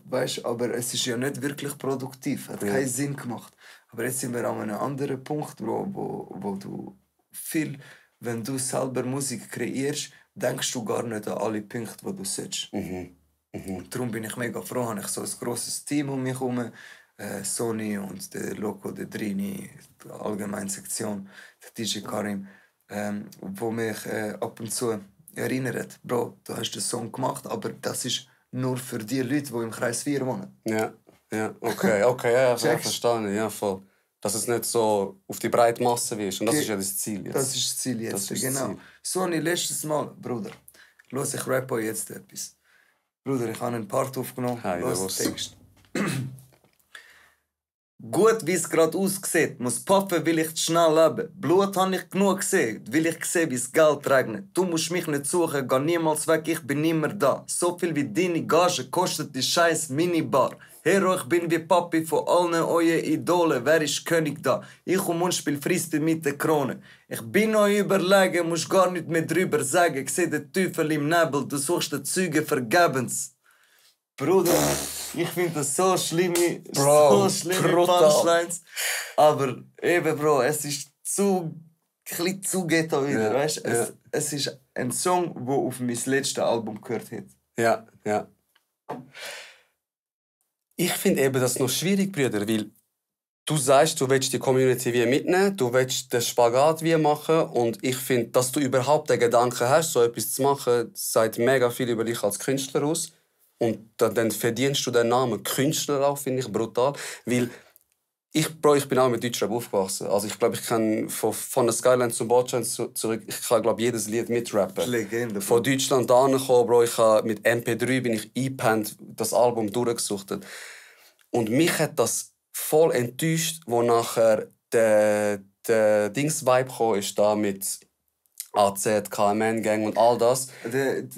Weißt, aber es ist ja nicht wirklich produktiv, hat keinen Sinn gemacht. Aber jetzt sind wir an einem anderen Punkt, Bro, wo du viel, wenn du selber Musik kreierst, denkst du gar nicht an alle Punkte, die du sollst. Darum bin ich mega froh, habe ich so ein grosses Team um mich herum. Sony und der Loco, der Drini, die Allgemeinsektion, der DJ Karim, wo mich ab und zu erinnert, Bro, du hast den Song gemacht, aber das ist nur für die Leute, die im Kreis 4 wohnen. Ja, okay, ja, verstanden, ja, voll. Dass es nicht so auf die breite Masse ist. Und das ist ja das Ziel jetzt. Das ist das Ziel jetzt, genau. Sony, letztes Mal, Bruder, los, ich rappe euch jetzt etwas. Bruder, ich habe einen Part aufgenommen, los, Text. Gut, wie es gerade aussieht, muss puffen, will ich schnell leben. Blut habe ich genug gesehen, will ich sehen, wie es Geld regnet. Du musst mich nicht suchen, geh niemals weg, ich bin immer da. So viel wie deine Gage kostet die scheiß Minibar. Hero, ich bin wie Papi von allen euren Idolen, wer ist König da? Ich und spiel Frisbee mit der Krone. Ich bin euch überlegen, musst gar nicht mehr drüber sagen. Ich seh den Teufel im Nebel, du suchst den Züge vergebens. Bruder, ich finde das so schlimme Punchlines. Aber eben, Bro, es ist ein bisschen zu ghetto wieder, weißt du? Es ist ein Song, der auf mein letztes Album gehört hat. Ja. Ich finde eben das noch schwierig, Brüder, weil du sagst, du willst die Community wie mitnehmen, du willst den Spagat wie machen und ich finde, dass du überhaupt den Gedanken hast, so etwas zu machen, sagt mega viel über dich als Künstler aus. Und dann verdienst du den Namen Künstler auch, finde ich brutal. Weil ich bin auch mit Deutschrap aufgewachsen. Also ich glaube, ich kann von der Skyline zum Bordstein zurück, ich kann glaube jedes Lied mitrappen. Legende. Von Deutschland angekommen, Bro, ich habe mit MP3 bin ich eingepennt, das Album durchgesuchtet. Und mich hat das voll enttäuscht, wo nachher der Dings-Vibe gekommen ist, da mit AZ, KMN-Gang und all das.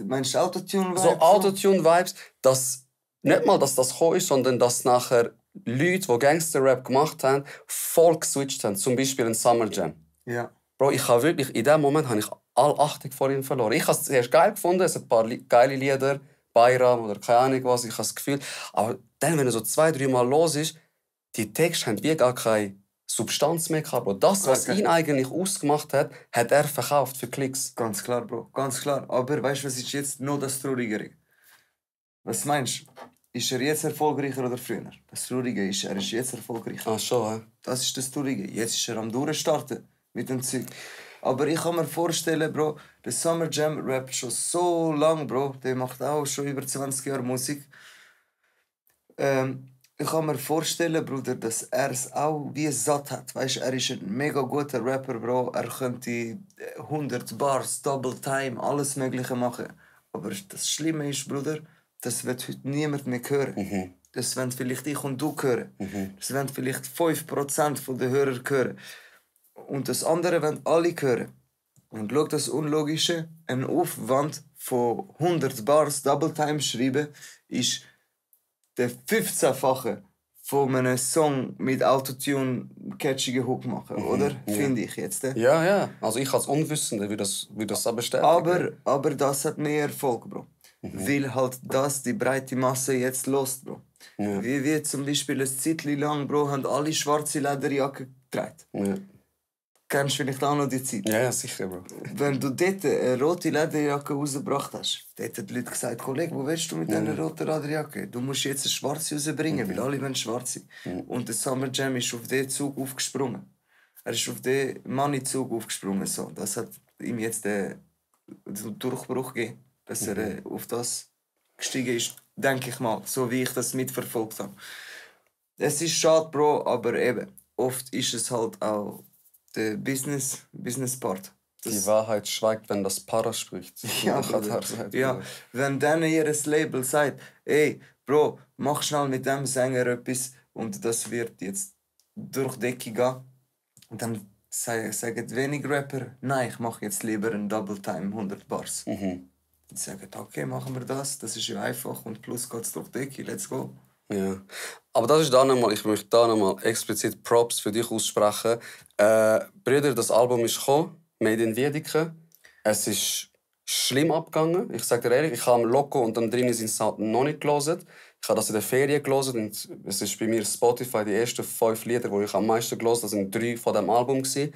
Meinst du Autotune-Vibes? So Autotune-Vibes, dass nicht mal, dass das gekommen ist, sondern dass nachher Leute, die Gangster-Rap gemacht haben, voll geswitcht haben. Zum Beispiel ein Summer Jam. Ja. Bro, ich habe wirklich, in dem Moment habe ich alle Achtung vor ihm verloren. Ich habe es zuerst geil gefunden, es ein paar geile Lieder, Bayram oder keine Ahnung was, ich habe das Gefühl. Aber dann, wenn er so 2-3 Mal los ist, die Texte haben wie gar keine Substanz mehr gehabt, Bro. Das, was ihn eigentlich ausgemacht hat, hat er verkauft für Klicks. Ganz klar, Bro. Ganz klar. Aber weißt du, was ist jetzt noch das Traurigere? Was meinst du? Ist er jetzt erfolgreicher oder früher? Das Traurige ist, er ist jetzt erfolgreicher. Ah, schon, hä? Das ist das Traurige. Jetzt ist er am Durchstarten mit dem Zeug. Aber ich kann mir vorstellen, Bro, der Summer Jam rappt schon so lange, Bro. Der macht auch schon über 20 Jahre Musik. Ich kann mir vorstellen, Bruder, dass er es auch wie satt hat. Weißt, er ist ein mega guter Rapper, Bro. Er könnte 100 Bars, Double Time, alles Mögliche machen. Aber das Schlimme ist, Bruder, das wird heute niemand mehr hören. Das werden vielleicht ich und du hören. Das werden vielleicht 5% der Hörer hören. Und das andere werden alle hören. Und schau das Unlogische, ein Aufwand von 100 Bars Double Time schreiben, ist der 15-fache von einem Song mit Autotune catchige Hook machen, oder? Ja. Finde ich jetzt. Ja. Also ich als Unwissender würde das so bestätigen. Aber das hat mehr Erfolg, Bro. Weil halt das die breite Masse jetzt lost, Bro. Ja. Wie zum Beispiel ein Zeitchen lang, Bro, haben alle schwarze Lederjacken getragen. Ja. Kennst du vielleicht auch noch die Zeit? Ja, sicher, Bro. Wenn du dort eine rote Lederjacke rausgebracht hast, dort haben die Leute gesagt, Kollege, wo willst du mit dieser roten Lederjacke? Du musst jetzt eine schwarze rausbringen, weil alle wollen schwarze. Und der Summer Jam ist auf diesen Zug aufgesprungen. Er ist auf den Money-Zug aufgesprungen. So. Das hat ihm jetzt den Durchbruch gegeben, dass er auf das gestiegen ist, denke ich mal, so wie ich das mitverfolgt habe. Es ist schade, Bro, aber eben, oft ist es halt auch der Business-Part. Die Wahrheit schweigt, wenn das Para spricht. Ja, ja. Wenn dann ihr Label sagt, ey, Bro, mach schnell mit dem Sänger etwas und das wird jetzt durch die Decke gehen. Und dann sagen wenig Rapper, nein, ich mache jetzt lieber einen Double Time 100 Bars. Die sagen, okay, machen wir das, das ist ja einfach und plus geht's durch die Decke, let's go. Ja. Aber das ist da nochmal, ich möchte da nochmal explizit Props für dich aussprechen. Brüder, das Album ist gekommen, Made in Wiedeke. Es ist schlimm abgegangen. Ich sage dir ehrlich, ich habe am Loco und am Drini sind Sound noch nicht gelesen. Ich habe das in der Ferien gelesen und es ist bei mir Spotify die ersten 5 Lieder, die ich am meisten gelesen habe. Das sind 3 von diesem Album gewesen.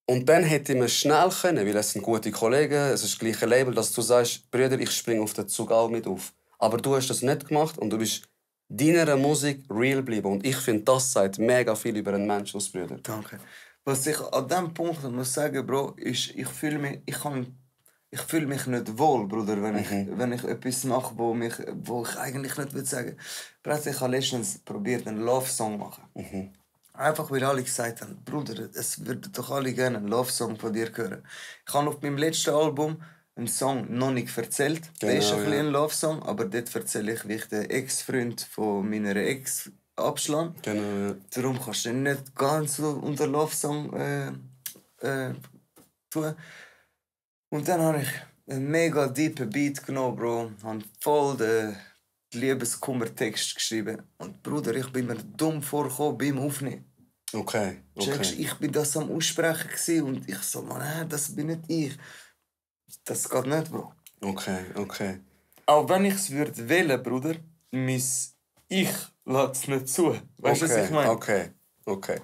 Und dann hätte ich mir schnell können, weil es sind gute Kollegen, es ist das gleiche Label, dass du sagst, Brüder, ich springe auf den Zug auch mit auf. Aber du hast das nicht gemacht und du bist deiner Musik real geblieben. Und ich finde, das sagt mega viel über einen Menschen aus, Brüder. Danke. Was ich an diesem Punkt muss sagen, Bro, ist, ich fühle mich nicht wohl, Bruder, wenn ich etwas mache, wo ich eigentlich nicht sagen will. Bereits ich habe letztens probiert, einen Love-Song zu machen. Einfach weil alle gesagt haben, Bruder, es würden doch alle gerne einen Love-Song von dir hören. Ich habe auf meinem letzten Album einen Song noch nicht erzählt. Genau, Der ist ein bisschen ein Love-Song, aber dort erzähle ich, wie ich den Ex-Freund von meiner Ex abschlage. Genau, ja. Darum kannst du ihn nicht ganz so unter Love-Song tun. Und dann habe ich einen mega deepen Beat genommen, Bro. Habe voll den Liebeskummer-Text geschrieben. Und Bruder, ich bin mir dumm vorgekommen beim Aufnehmen. Okay. Ich bin das am Aussprechen gewesen und ich so, Mann, das bin nicht ich. Das geht nicht, Bro. Okay. Auch wenn ich es wählen, Bruder, mein Ich lässt es nicht zu. Weißt du, was ich meine? Okay.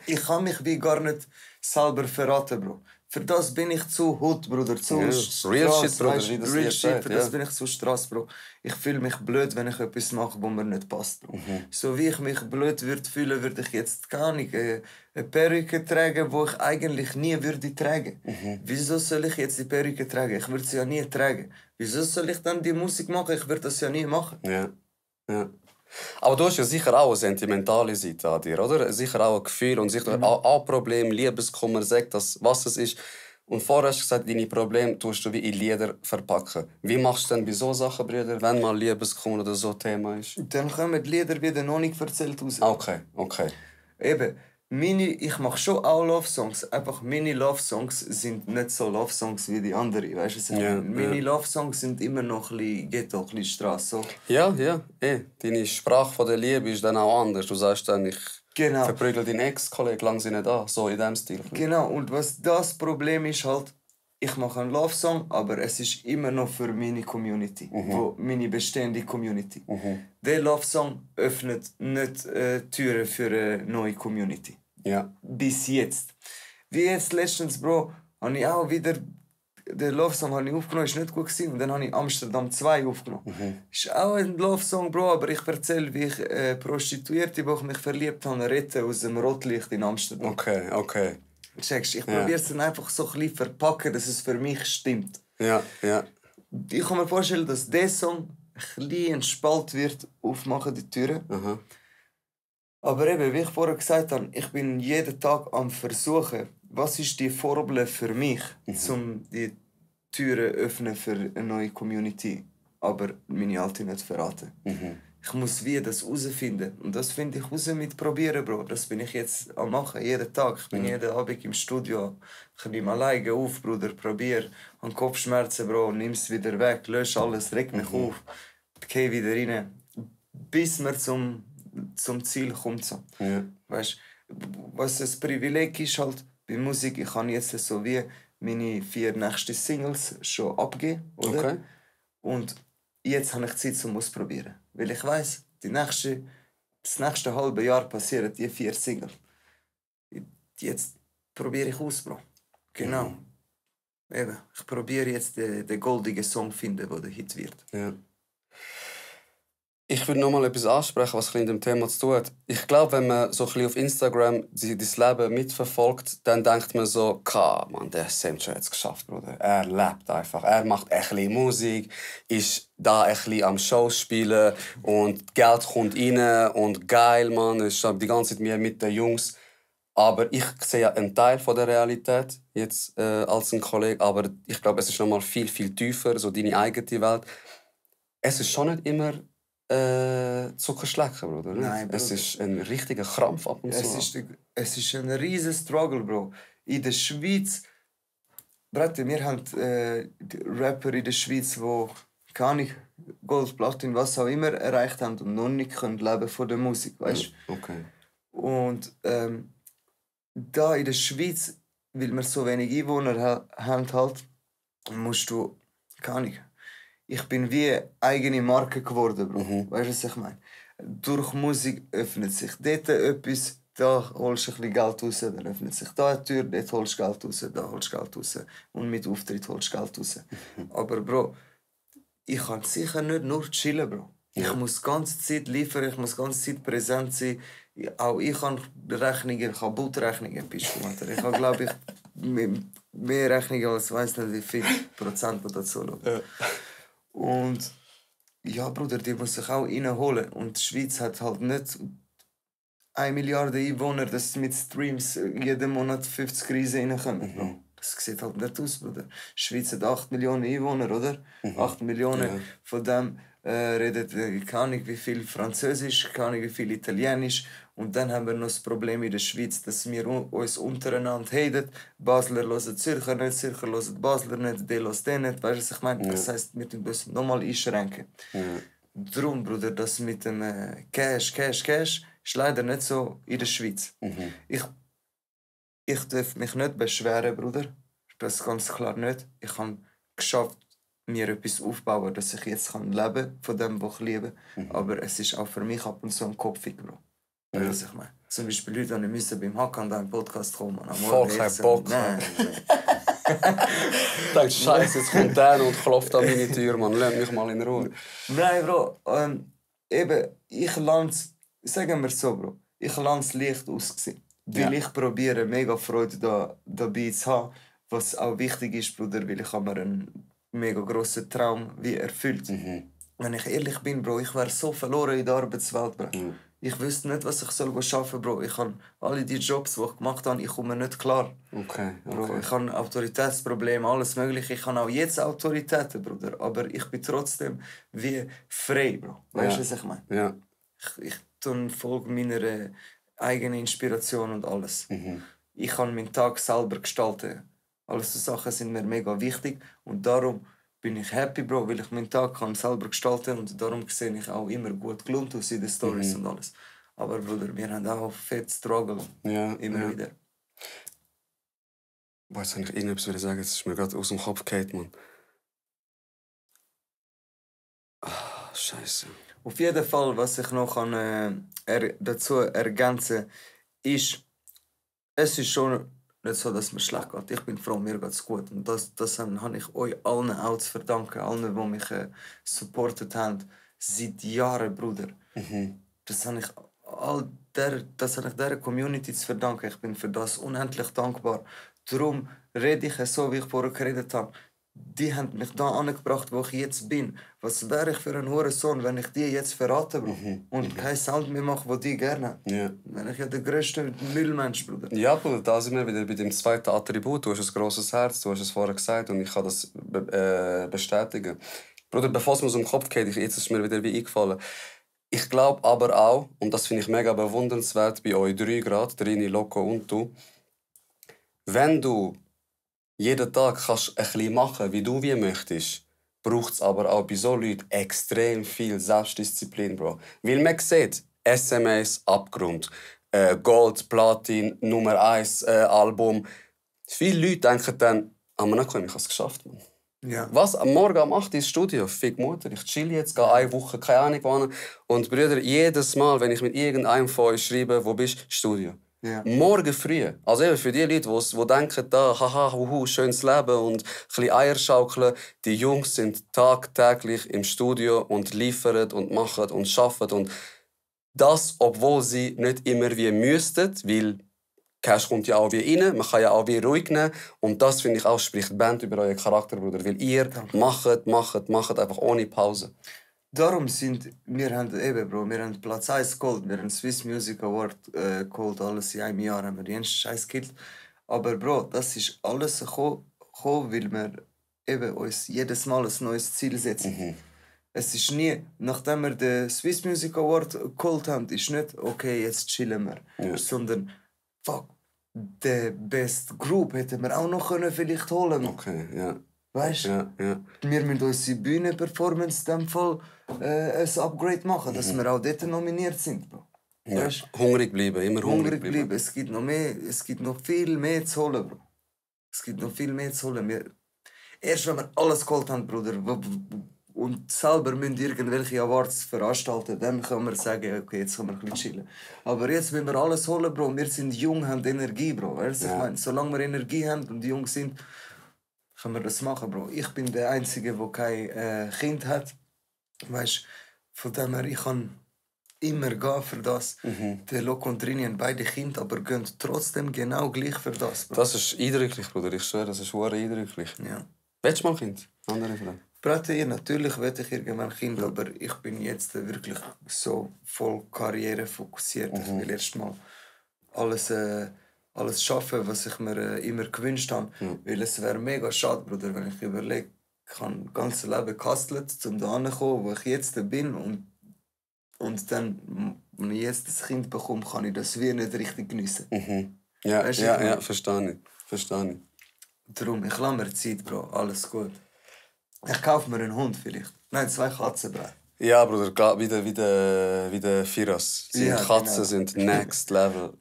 Ich kann mich wie gar nicht selber verraten, Bro. Für das bin ich zu Hut, Bruder, zu Ja, Strass, real shit, Bruder, weißt, wie das real Lied shit, sagt, für das ja. bin ich zu Strass, Bro. Ich fühle mich blöd, wenn ich etwas mache, wo mir nicht passt, Bro. So wie ich mich blöd würde fühlen, würde ich jetzt gar nicht eine Perücke tragen, die ich eigentlich nie würde tragen. Wieso soll ich jetzt die Perücke tragen? Ich würde sie ja nie tragen. Wieso soll ich dann die Musik machen? Ich würde das ja nie machen. Ja. Aber du hast ja sicher auch eine sentimentale Seite an dir, oder? Sicher auch ein Gefühl und sicher auch Problem, Liebeskummer, sag das, was es ist. Und vorher hast du gesagt, deine Probleme tust du wie in Lieder verpacken. Wie machst du denn bei so Sachen, Brüder, wenn mal Liebeskummer oder so Thema ist? Dann kommen die Lieder wieder noch nicht erzählt raus. Okay. Eben, ich mache schon auch Love-Songs. Einfach meine Love-Songs sind nicht so Love-Songs wie die anderen. Weißt du, meine Love-Songs sind immer noch ein bisschen Ghetto, ein bisschen Strasse. So. Ja. Deine Sprache von der Liebe ist dann auch anders. Du sagst dann, ich verprügle deinen Ex-Kollegen, lang sie nicht an. So in diesem Stil. Genau, und was das Problem ist halt, ich mache einen Love-Song, aber es ist immer noch für meine Community, meine bestehende Community. Der Love-Song öffnet nicht Türen für eine neue Community. Ja. Bis jetzt. Wie jetzt letztens, Bro, habe ich auch wieder den Love-Song aufgenommen, ist nicht gut gewesen. Und dann habe ich Amsterdam 2 aufgenommen. Ist auch ein Love-Song, Bro, aber ich erzähle, wie ich Prostituierte, die ich mich verliebt habe, rette aus dem Rotlicht in Amsterdam. Okay. Checkst, ich probiere es dann einfach so ein bisschen verpacken, dass es für mich stimmt. Ja. Ich kann mir vorstellen, dass dieser Song ein bisschen ein Spalt wird aufmachen, die Türen. Aber eben, wie ich vorher gesagt habe, ich bin jeden Tag am Versuchen, was ist die Formel für mich, um die Türen zu öffnen für eine neue Community, aber meine alte nicht verraten. Ich muss wie das herausfinden. Und das finde ich raus mit Probieren, Bro. Das bin ich jetzt am machen, jeden Tag. Ich bin jeden Abend im Studio. Ich nehme alleine auf, Bruder, probiere. Habe Kopfschmerzen, Bro, nimm es wieder weg, lösche alles, reg mich auf, gehe wieder rein. Bis man zum Ziel kommt. So. Ja. Weißt, was das Privileg ist halt bei Musik, ich kann jetzt so wie meine 4 nächsten Singles schon abgeben, oder? Okay. Und jetzt habe ich Zeit zum Ausprobieren. Weil ich weiss, das nächste halbe Jahr passieren die 4 Singles. Jetzt probiere ich aus, Bro. Genau. Eben, ich probiere jetzt den goldigen Song zu finden, der der Hit wird. Ja. Ich würde noch mal etwas ansprechen, was mit dem Thema zu tun hat. Ich glaube, wenn man so ein bisschen auf Instagram dein Leben mitverfolgt, dann denkt man so, Mann, der Samcho hat es geschafft, Bruder. Er lebt einfach. Er macht ein bisschen Musik, ist da ein bisschen am Schauspielen und Geld kommt rein und geil, Mann. Er ist die ganze Zeit mit den Jungs. Aber ich sehe ja einen Teil von der Realität jetzt als ein Kollege. Aber ich glaube, es ist noch mal viel, viel tiefer, so deine eigene Welt. Es ist schon nicht immer Zuckerschlecken, Bruder. Nein, Bruder. Es ist ein richtiger Krampf ab und zu. Es ist ein riesen Struggle, Bro. In der Schweiz, Brate, wir haben Rapper in der Schweiz, die, keine Ahnung, Gold, Platin, was auch immer erreicht haben und noch nicht können leben von der Musik, weißt du? Okay. Und da in der Schweiz, weil wir so wenig Einwohner haben, halt, musst du, keine Ahnung, ich bin wie eigene Marke geworden, Bro. Weißt du, was ich meine? Durch Musik öffnet sich dort etwas, da holst du ein bisschen Geld raus, dann öffnet sich da eine Tür, dort holst du Geld raus, da holst du Geld raus. Und mit Auftritt holst du Geld raus. Aber Bro, ich kann sicher nicht nur chillen, Bro. Ich muss die ganze Zeit liefern, ich muss die ganze Zeit präsent sein. Auch ich habe Rechnungen, Kaputtrechnungen, bist du, Alter. Ich habe, glaube ich, mehr Rechnungen als weiss nicht wie viel Prozent dazu schauen. Ja. Und ja, Bruder, die muss ich auch reinholen. Und die Schweiz hat halt nicht 1 Milliarde Einwohner, dass mit Streams jeden Monat 50 Riesen reinkommen. Das sieht halt nicht aus, Bruder. Die Schweiz hat 8 Millionen Einwohner, oder? 8 Millionen. Von dem redet keine Ahnung wie viel Französisch, keine Ahnung wie viel Italienisch. Und dann haben wir noch das Problem in der Schweiz, dass wir uns untereinander haten. Basler hören Zürcher nicht, Zürcher hören Basler nicht, die hören den nicht. Weißt du, was ich meine? Das heisst, wir müssen uns nochmal einschränken. Darum, Bruder, das mit dem Cash ist leider nicht so in der Schweiz. Ich darf mich nicht beschweren, Bruder. Das ganz klar nicht. Ich habe geschafft, mir etwas aufzubauen, dass ich jetzt leben kann von dem, was ich liebe. Aber es ist auch für mich ab und zu ein Kopfig, Bro. Weißt du, was ich meine? Zum Beispiel heute musste ich beim Hakan da im Podcast kommen. Voll kein Bock. Nein. Ich dachte, Scheiße, jetzt kommt der und klopft an meine Tür, Mann. Lass mich mal in Ruhe. Nein, Bro. Eben, ich lance, sagen wir so, Bro. Ich lance leicht ausgesehen. Weil ich probiere, mega Freude dabei zu haben. Was auch wichtig ist, Bruder, weil ich habe mir einen mega grossen Traum wie erfüllt. Wenn ich ehrlich bin, Bro, ich wäre so verloren in der Arbeitswelt, Bro. Ich wüsste nicht, was ich arbeiten soll, Bro. Ich habe alle die Jobs, die ich gemacht habe, ich komme nicht klar. Okay. Bro, ich habe Autoritätsprobleme, alles mögliche. Ich habe auch jetzt Autoritäten, Bruder. Aber ich bin trotzdem wie frei, Bro. Weißt du, was ich meine? Ja. Ich folge meiner eigenen Inspiration und alles. Ich kann meinen Tag selber gestalten. Alles so Sachen sind mir mega wichtig. Und darum bin ich happy, Bro, weil ich meinen Tag kann selber gestalten und darum sehe ich auch immer gut gelohnt aus in den Stories und alles. Aber Bruder, wir haben auch fett Struggle. Immer wieder. Boah, jetzt wollte ich irgendetwas sagen, das ist mir gerade aus dem Kopf gefallen, Mann. Scheiße. Auf jeden Fall, was ich noch dazu ergänzen kann, ist, es ist schon nicht so, dass mir schlecht geht. Ich bin froh, mir geht es gut. Und das habe ich euch allen auch zu verdanken, allen, die mich supportet haben, seit Jahren, Bruder. Das habe ich dieser Community zu verdanken. Ich bin für das unendlich dankbar. Darum rede ich so, wie ich vorher geredet habe. Die haben mich da angebracht, wo ich jetzt bin. Was wäre ich für ein Hurensohn, wenn ich die jetzt verrate, Bro? Und kein Sound mehr mache, wo die gerne. Wenn ich ja der grösste Müllmensch, Bruder. Ja, Bruder, da sind wir wieder bei dem zweiten Attribut. Du hast ein grosses Herz, du hast es vorher gesagt und ich kann das bestätigen. Bruder, bevor es mir aus dem Kopf geht, jetzt ist mir wieder wie eingefallen. Ich glaube aber auch, und das finde ich mega bewundernswert bei euch drei gerade, Trini, Loco und du, wenn du jeden Tag kannst ein bisschen machen, wie du möchtest, braucht es aber auch bei solchen Leuten extrem viel Selbstdisziplin, Bro. Weil man sieht, SMS, Abgrund, Gold, Platin, Nummer 1 Album. Viele Leute denken dann, ich habe es geschafft, Mann. Ja. Was? Morgen um 8 Uhr ins Studio? Fick Mutter, ich chill jetzt, gehe eine Woche, keine Ahnung wann. Und Brüder, jedes Mal, wenn ich mit irgendeinem von euch schreibe, wo bist du? Studio. Ja. Morgen früh. Also eben für die Leute, die denken, da, haha, huhu, schönes Leben und ein bisschen Eier schaukeln. Die Jungs sind tagtäglich im Studio und liefern und machen und arbeiten. Und das, obwohl sie nicht immer wie müssten, weil Cash kommt ja auch wie rein, man kann ja auch wie ruhig nehmen. Und das, finde ich auch, spricht die Band über euren Charakter, Bruder. Weil ihr macht einfach ohne Pause. Darum wir haben Platz 1 geholt, wir haben Swiss Music Award geholt, alles in einem Jahr haben wir den Scheiß gekillt. Aber Bro, das ist alles gekommen, weil wir eben uns jedes Mal ein neues Ziel setzen. Es ist nie, nachdem wir den Swiss Music Award geholt haben, ist nicht, okay, jetzt chillen wir. Sondern, fuck, the best group hätten wir auch noch vielleicht holen. Okay, ja. Weißt du? Ja, ja. Wir müssen unsere Bühnenperformance in dem Fall ein Upgrade machen, dass wir auch dort nominiert sind, Bro. Ja. Weißt? Hungrig bleiben, immer Hungrig bleiben. Es gibt noch mehr, es gibt noch viel mehr zu holen, Bro. Es gibt noch viel mehr zu holen. Erst wenn wir alles geholt haben, Bruder, und selber müssen irgendwelche Awards veranstalten, dann können wir sagen, okay, jetzt können wir ein bisschen chillen. Aber jetzt müssen wir alles holen, Bro. Wir sind jung, haben Energie, Bro. Weißt du, ich meine, solange wir Energie haben und jung sind, können wir das machen, Bro. Ich bin der Einzige, der kein Kind hat. Weißt, von dem her, ich kann immer gehen für das. Der Loco und Rini haben beide Kinder, aber gehen trotzdem genau gleich für das, Bro. Das ist eindrücklich, Bruder. Ich schwöre, das ist sehr eindrücklich. Ja. Willst du mal Kind? Andere Frage. Brate, ja, natürlich will ich irgendwann Kind, aber ich bin jetzt wirklich so voll Karriere fokussiert. Ich will erst mal alles schaffen, was ich mir immer gewünscht habe. Weil es wäre mega schade, Bruder, wenn ich überlege, ich habe das ganze Leben gehustelt, um da hinzukommen, wo ich jetzt bin. Und dann, wenn ich jetzt das Kind bekomme, kann ich das wie nicht richtig geniessen. Ja, Weißt du, ja, verstehe ich. Darum, ich lasse mir Zeit, Bro. Alles gut. Ich kaufe mir einen Hund vielleicht. Nein, 2 Katzen, Bro. Ja, Bruder, wie der Firas. Seine Ja, Katzen genau. sind next level.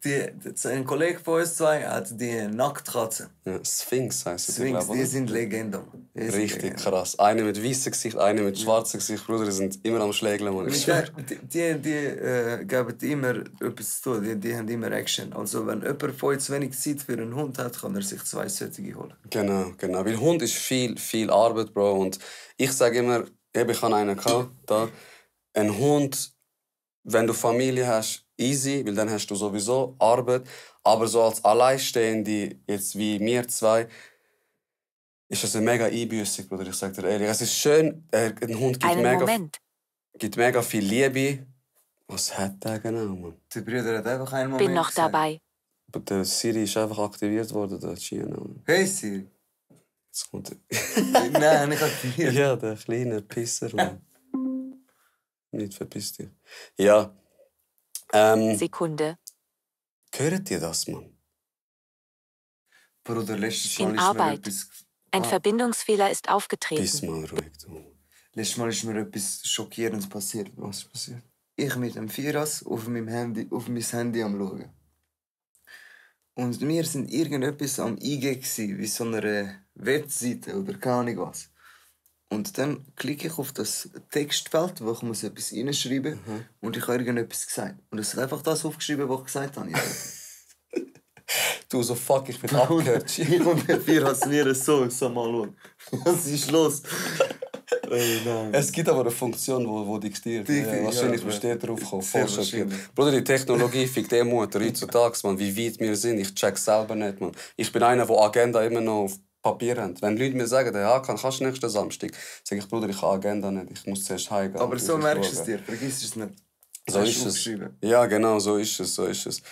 Ein Kollege von uns zwei hat die Nacktkatze. Ja, Sphinx heisst sie, Sphinx, glaube die ich. sind Legende. Richtig krass. Eine mit weißem Gesicht, eine mit schwarzem Gesicht. Bruder, die sind immer am Schlägeln, Mann. Ich schwöre. Die geben immer etwas zu tun, die haben immer Action. Also wenn jemand von euch zu wenig Zeit für einen Hund hat, kann er sich 2 solche holen. Genau. Weil Hund ist viel Arbeit, Bro. Und ich sage immer, ich hatte einen da. Ein Hund, wenn du Familie hast, easy, weil dann hast du sowieso Arbeit. Aber so als Alleinstehende, jetzt wie wir zwei, ist das mega einbüssig, Bruder. Ich sag dir ehrlich. Es ist schön, ein Hund gibt mega viel Liebe. Was hat der genau, Mann? Der Bruder hat einfach einen Moment Bin noch gesagt. dabei. Der Siri ist einfach aktiviert worden, der Gino. Hey Siri. Jetzt kommt Nein, nicht aktiviert. ja, der kleine Pisser, Mann. Nicht verpiss dich. Ja. Sekunde. Hört ihr das, Mann? Bruder, letztes In Mal ist mir Arbeit. etwas... Ein Verbindungsfehler ist Bist aufgetreten. mal ruhig, du. Letztes Mal ist mir etwas Schockierendes passiert, Bro. Was ist passiert? Ich mit dem Firas auf mein Handy am Schauen. Und wir sind irgendetwas am eingeben, wie so eine Webseite oder keine Ahnung was. Und dann klicke ich auf das Textfeld, wo ich muss etwas reinschreiben muss. Und ich habe irgendetwas gesagt. Und es hat einfach das aufgeschrieben, was ich gesagt habe. Du, so fuck, ich bin abgehört. Ich und der Firas mir so, ich sag mal, schauen. Was ist los? Nein. Es gibt aber eine Funktion, wo diktiert. Ja, wahrscheinlich ja, besteht darauf gekommen. sehr Voll schockiert. wahrscheinlich. Bruder, die Technologie fickt Mutter heutzutage, man, wie weit wir sind. Ich check selber nicht, man. Ich bin einer, der Agenda immer noch auf Papier hat. Wenn Leute mir sagen, ja, kannst du nächsten Samstag, sage ich, Bruder, ich habe Agenda nicht. Ich muss zuerst heimgehen. Aber so muss merkst du es schauen. dir, vergiss es nicht. So Hast ist du es. aufgeschrieben. Ja, genau, so ist es.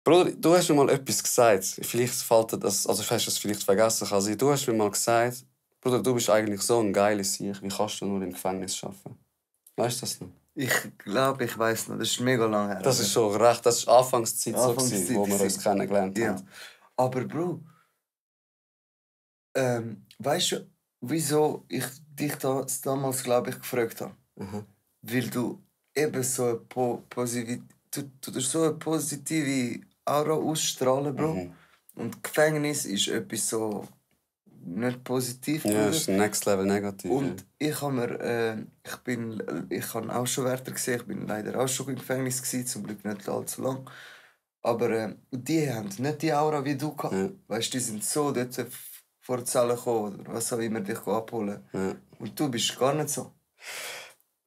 Bruder, du hast mir mal etwas gesagt. Vielleicht fällt dir das, also hast du es vielleicht vergessen. Also, du hast mir mal gesagt, Bruder, du bist eigentlich so ein geiler Sieg. Wie kannst du nur im Gefängnis arbeiten? Weißt du das noch? Ich glaube, ich weiß noch. Das ist mega lange her. Das ist schon recht. Das war Anfangszeit, Anfangszeit so, wo wir uns gewesen. kennengelernt Ja. haben. Aber Bro, weißt du, wieso ich dich damals, glaube ich, gefragt habe? Weil du eben so eine du so eine positive Aura ausstrahlen, Bro. Und Gefängnis ist etwas so nicht positiv. Ja, Bruder. das ist next level negativ. Und ich habe ich habe auch schon Wärter gesehen, ich bin leider auch schon im Gefängnis gewesen, zum Glück nicht allzu lang. Aber die haben nicht die Aura wie du gehabt. Ja. Weißt, die sind so dort vor die Zelle gekommen oder was auch immer dich abholen. Ja. Und du bist gar nicht so.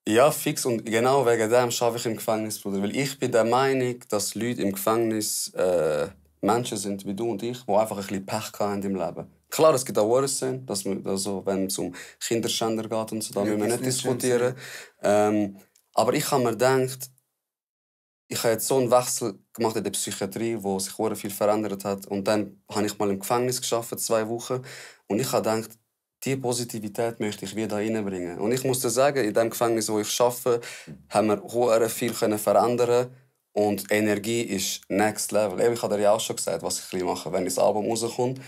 Ja, fix. Und genau wegen dem arbeite ich im Gefängnis, Bruder. Weil ich bin der Meinung, dass Leute im Gefängnis Menschen sind wie du und ich, die einfach ein bisschen Pech haben im Leben. Klar, es gibt auch Worse, dass man, also, wenn es um Kinderschänder geht und so, da Ja, müssen wir das nicht ist nicht diskutieren. Aber ich habe mir gedacht, ich habe jetzt so einen Wechsel gemacht in der Psychiatrie, wo sich sehr viel verändert hat. Und dann habe ich mal im Gefängnis gearbeitet, 2 Wochen. Und ich habe gedacht, diese Positivität möchte ich wieder reinbringen. Und ich muss dir sagen, in dem Gefängnis, wo ich arbeite, haben wir sehr viel verändern. Und Energie ist next level. Eben, ich habe dir ja auch schon gesagt, was ich ein bisschen mache, wenn das Album rauskommt.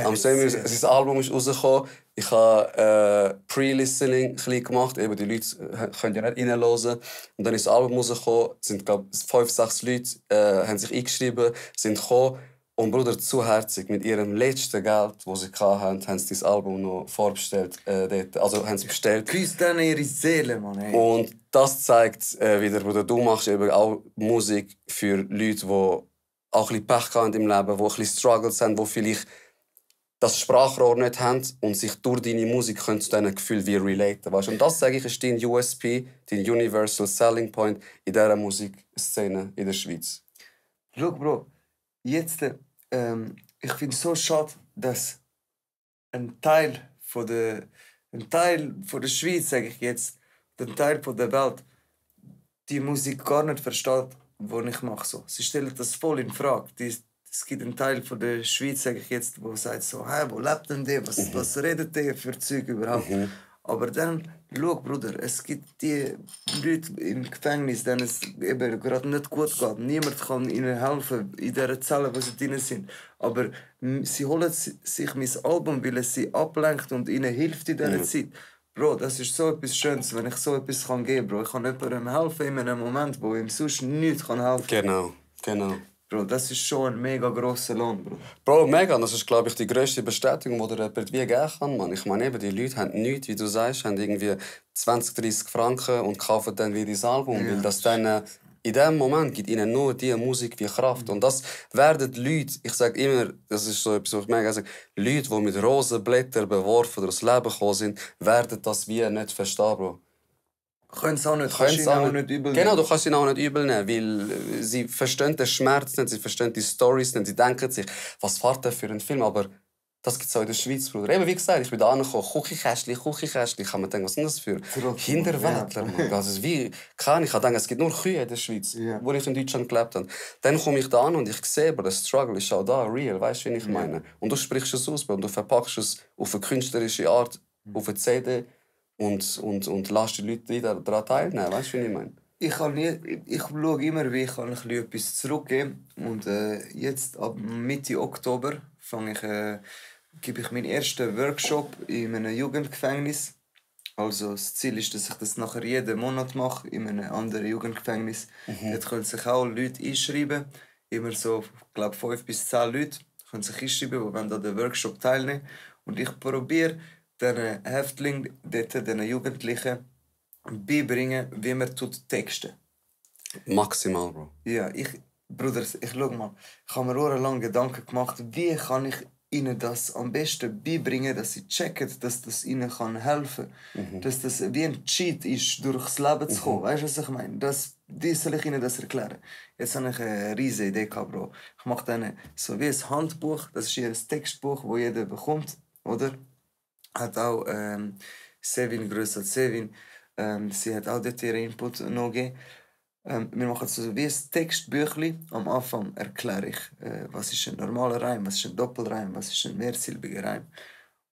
Am Semi, das Album ist rausgekommen. Ich habe Pre-Listening ein bisschen gemacht. Eben, die Leute können ja nicht reinhören. Und dann ist das Album rausgekommen. Es sind, glaube ich, 5, 6 Leute haben sich eingeschrieben, sind gekommen. Und Bruder, zu herzig. Mit ihrem letzten Geld, das sie hatten, haben sie das Album noch vorbestellt. Dort. Also haben sie bestellt. Küss dann ihre Seele, Mann. Ey. Und das zeigt wieder, Bruder, du machst eben auch Musik für Leute, die auch ein bisschen Pech haben im Leben, die ein bisschen Struggles haben, die vielleicht das Sprachrohr nicht haben und sich durch deine Musik können zu diesen Gefühlen wie relaten. Weißt? Und das, sage ich, ist dein USP, dein Universal Selling Point in dieser Musikszene in der Schweiz. Schau, Bro, jetzt, ich finde es so schade, dass ein Teil von der Schweiz, sage ich jetzt, ein Teil von der Welt, die Musik gar nicht versteht, die ich mache. So. Sie stellen das voll in Frage. Es gibt einen Teil von der Schweiz, sage ich jetzt, wo sagt so, hey, wo lebt denn der? Was redet der für Zeug überhaupt? Aber dann, schau, Bruder, es gibt die Leute im Gefängnis, denen es eben gerade nicht gut geht. Niemand kann ihnen helfen in dieser Zelle, wo sie drin sind. Aber sie holen sich mein Album, weil es sie ablenkt und ihnen hilft in dieser Zeit. Bro, das ist so etwas Schönes, wenn ich so etwas geben kann. Bro. Ich kann jemandem helfen in einem Moment, wo ihm sonst nichts helfen kann. Genau. Bro, das ist schon ein mega grosser Lohn, Bro. Bro, mega. Das ist, glaube ich, die grösste Bestätigung, die dir jemand wie geben kann. Man. Ich meine, eben, die Leute haben nichts, wie du sagst, haben irgendwie 20, 30 Franken und kaufen dann wie dein Album. Ja. Weil das dann, in dem Moment gibt ihnen nur diese Musik wie Kraft. Und das werden die Leute, ich sage immer, das ist so etwas, was ich mega sage, Leute, die mit Rosenblättern beworfen oder das Leben gekommen sind, werden das wie nicht verstehen, Bro. Können es auch nicht, auch nicht übel nehmen. Genau, du kannst ihn auch nicht übel nehmen, weil sie verstehen den Schmerz nicht, sie verstehen die Storys nicht, sie denken sich, was fährt der für einen Film, aber das gibt es auch in der Schweiz, Bruder. Eben, wie gesagt, ich bin da angekommen, Küchenkästchen. Ich habe mir gedacht, was sind das für Hinterwäldler, ja. Also, ich habe gedacht, es gibt nur Kühe in der Schweiz, wo ich in Deutschland gelebt habe. Dann komme ich da an und ich sehe, aber der Struggle ist auch da, real, weißt du, wie ich meine? Und du sprichst es aus, und du verpackst es auf eine künstlerische Art, auf eine CD, und lass die Leute daran teilnehmen. Weißt du, wie ich meine? Ich schaue immer, wie ich etwas zurückgeben kann. Und jetzt, ab Mitte Oktober, gebe ich meinen ersten Workshop in einem Jugendgefängnis. Also das Ziel ist, dass ich das nachher jeden Monat mache, in einem anderen Jugendgefängnis. Dort können sich auch Leute einschreiben. Immer so, ich glaube, 5 bis 10 Leute können sich einschreiben, die an den Workshop teilnehmen. Und ich probiere, den Häftlingen, den Jugendlichen, beibringen, wie man texten. Maximal, Bro. Ja, Bruder, schau mal. Ich habe mir jahrelang Gedanken gemacht, wie kann ich ihnen das am besten beibringen, dass sie checken, dass das ihnen helfen kann. Dass das wie ein Cheat ist, durchs Leben zu kommen. Weißt du, was ich meine? Wie soll ich ihnen das erklären? Jetzt habe ich eine riesige Idee gehabt, Bro. Ich mache denen so wie ein Handbuch, das ist ihr Textbuch, das jeder bekommt, oder? Hat auch Sevin, grüß an Sevin. Sie hat auch dort ihren Input noch gegeben. Wir machen so wie ein Textbüchlein. Am Anfang erkläre ich, was ist ein normaler Reim, was ist ein Doppelreim, was ist ein mehrsilbiger Reim.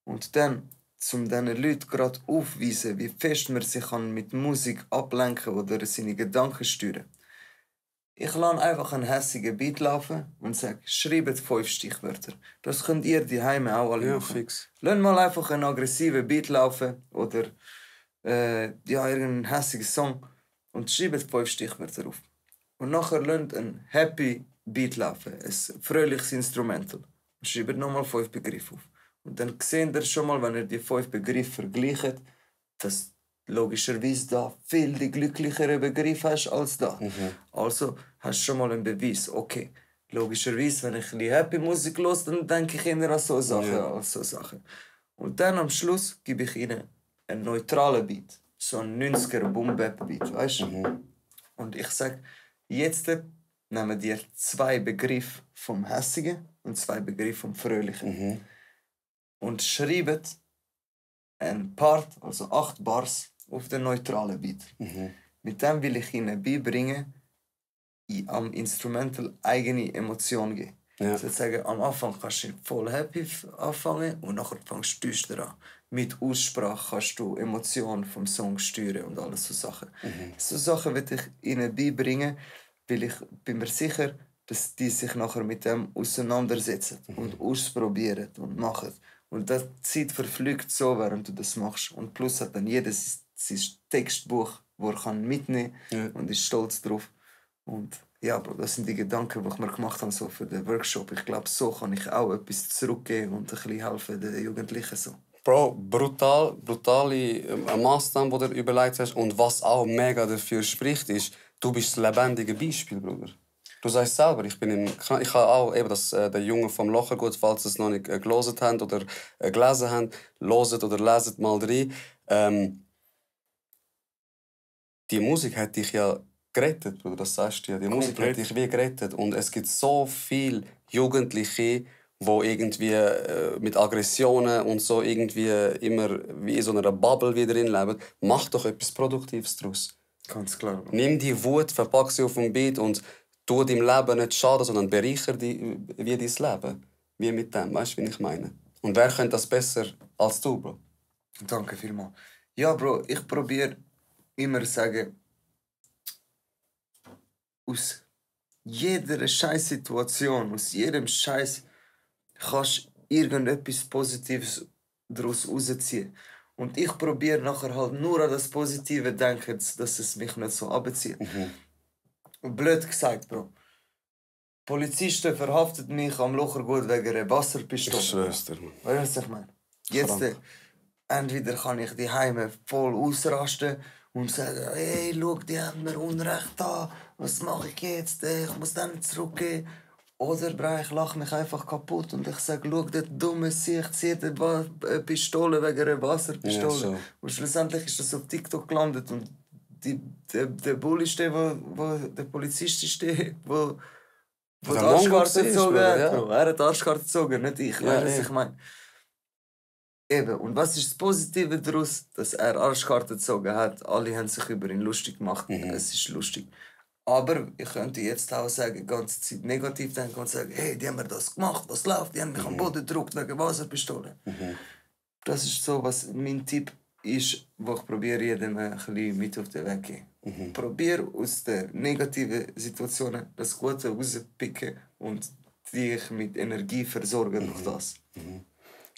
Und dann, um diesen Leuten gerade aufzuweisen, wie fest man sich mit Musik ablenken oder seine Gedanken steuern. Ich lasse einfach einen hässigen Beat laufen und sage, schreibt 5 Stichwörter. Das könnt ihr daheim auch alle machen. Fix. Lasst mal einfach einen aggressiven Beat laufen oder irgendeinen hässigen Song und schreibt 5 Stichwörter auf. Und nachher lasst einen happy Beat laufen, ein fröhliches Instrumental. Und schreibt nochmal 5 Begriffe auf. Und dann seht ihr schon mal, wenn ihr die 5 Begriffe vergleicht, dass logischerweise da viel die glücklichere Begriff hast als da. Also hast du schon mal einen Beweis. Okay, logischerweise, wenn ich ein bisschen happy Musik höre, dann denke ich eher an so Sachen. Und dann am Schluss gebe ich ihnen einen neutralen Beat. So einen 90er Boom-Bap-Beat, weißt du? Und ich sage, jetzt nehmen wir 2 Begriffe vom Hässigen und 2 Begriffe vom Fröhlichen. Und schreiben einen Part, also 8 Bars, auf den neutralen Beat. Mit dem will ich ihnen beibringen, am Instrumental eigene Emotionen geben. Ja. Sozusagen, am Anfang kannst du voll happy anfangen und nachher fängst du düster an. Mit Aussprache kannst du Emotionen vom Song steuern und alles so Sachen. So Sachen will ich ihnen beibringen, weil ich bin mir sicher, dass die sich nachher mit dem auseinandersetzen und ausprobieren und machen. Und die Zeit verfliegt so, während du das machst. Und plus hat dann jeder sein Textbuch, das er mitnehmen kann und ist stolz drauf. Und ja, Bro, das sind die Gedanken, die ich mir gemacht habe so für den Workshop. Ich glaube, so kann ich auch etwas zurückgeben und ein bisschen helfen den Jugendlichen. So. Bro, brutale Massnahmen, die du überlegt hast. Und was auch mega dafür spricht, ist, du bist das lebendige Beispiel, Bruder. Du sagst selber, ich habe auch eben der Junge vom Lochergut, falls ihr es noch nicht gelesen habt oder gelesen habt, hört oder leset mal rein. Die Musik hat dich ja gerettet, Bruder, das sagst du ja. Die Musik hat dich wie gerettet. Und es gibt so viele Jugendliche, die irgendwie mit Aggressionen und so irgendwie immer wie in so einer Bubble wieder drin leben. Mach doch etwas Produktives daraus. Ganz klar. Bro. Nimm die Wut, verpack sie auf dem Beat und tu deinem Leben nicht schaden, sondern bereicher wie dein Leben. Wie mit dem, weißt du, wie ich meine? Und wer könnte das besser als du, Bro? Danke vielmals. Ja, Bro, ich probiere immer zu sagen, aus jeder Scheiß-Situation, aus jedem Scheiß kannst du irgendetwas Positives daraus rausziehen. Und ich probiere nachher halt nur an das Positive zu denken, dass es mich nicht so abzieht. Und blöd gesagt, Bro. Polizisten verhaften mich am Lochergut wegen einer Wasserpistole. Ich schwör's dir, Mann. Weißt du, was ich meine? Jetzt, entweder kann ich die Heime voll ausrasten und sagen, hey, schau, die haben mir Unrecht an, was mache ich jetzt? Ich muss dann zurückgehen. Oder ich lache mich einfach kaputt und ich sage, schau, der dumme Sieg zieht eine Pistole wegen einer Wasserpistole. Ja, so. Und schlussendlich ist das auf TikTok gelandet und der Bulli steht, der Polizist steht, wo die Arschkarte gezogen hat. Ja. Er hat die Arschkarte gezogen, nicht ich. Ja, weißt du, was ich meine? Eben. Und was ist das Positive daraus? Dass er Arschkarte gezogen hat. Alle haben sich über ihn lustig gemacht. Es ist lustig. Aber ich könnte jetzt auch sagen, die ganze Zeit negativ denken und sagen, hey, die haben mir das gemacht, was läuft? Die haben mich am Boden gedrückt wegen Wasserpistole. Das ist so, was mein Tipp ist, wo ich probiere, jedem ein bisschen mit auf den Weg zu gehen. Probiere aus den negativen Situationen das Gute rauszupicken und dich mit Energie versorgen durch das.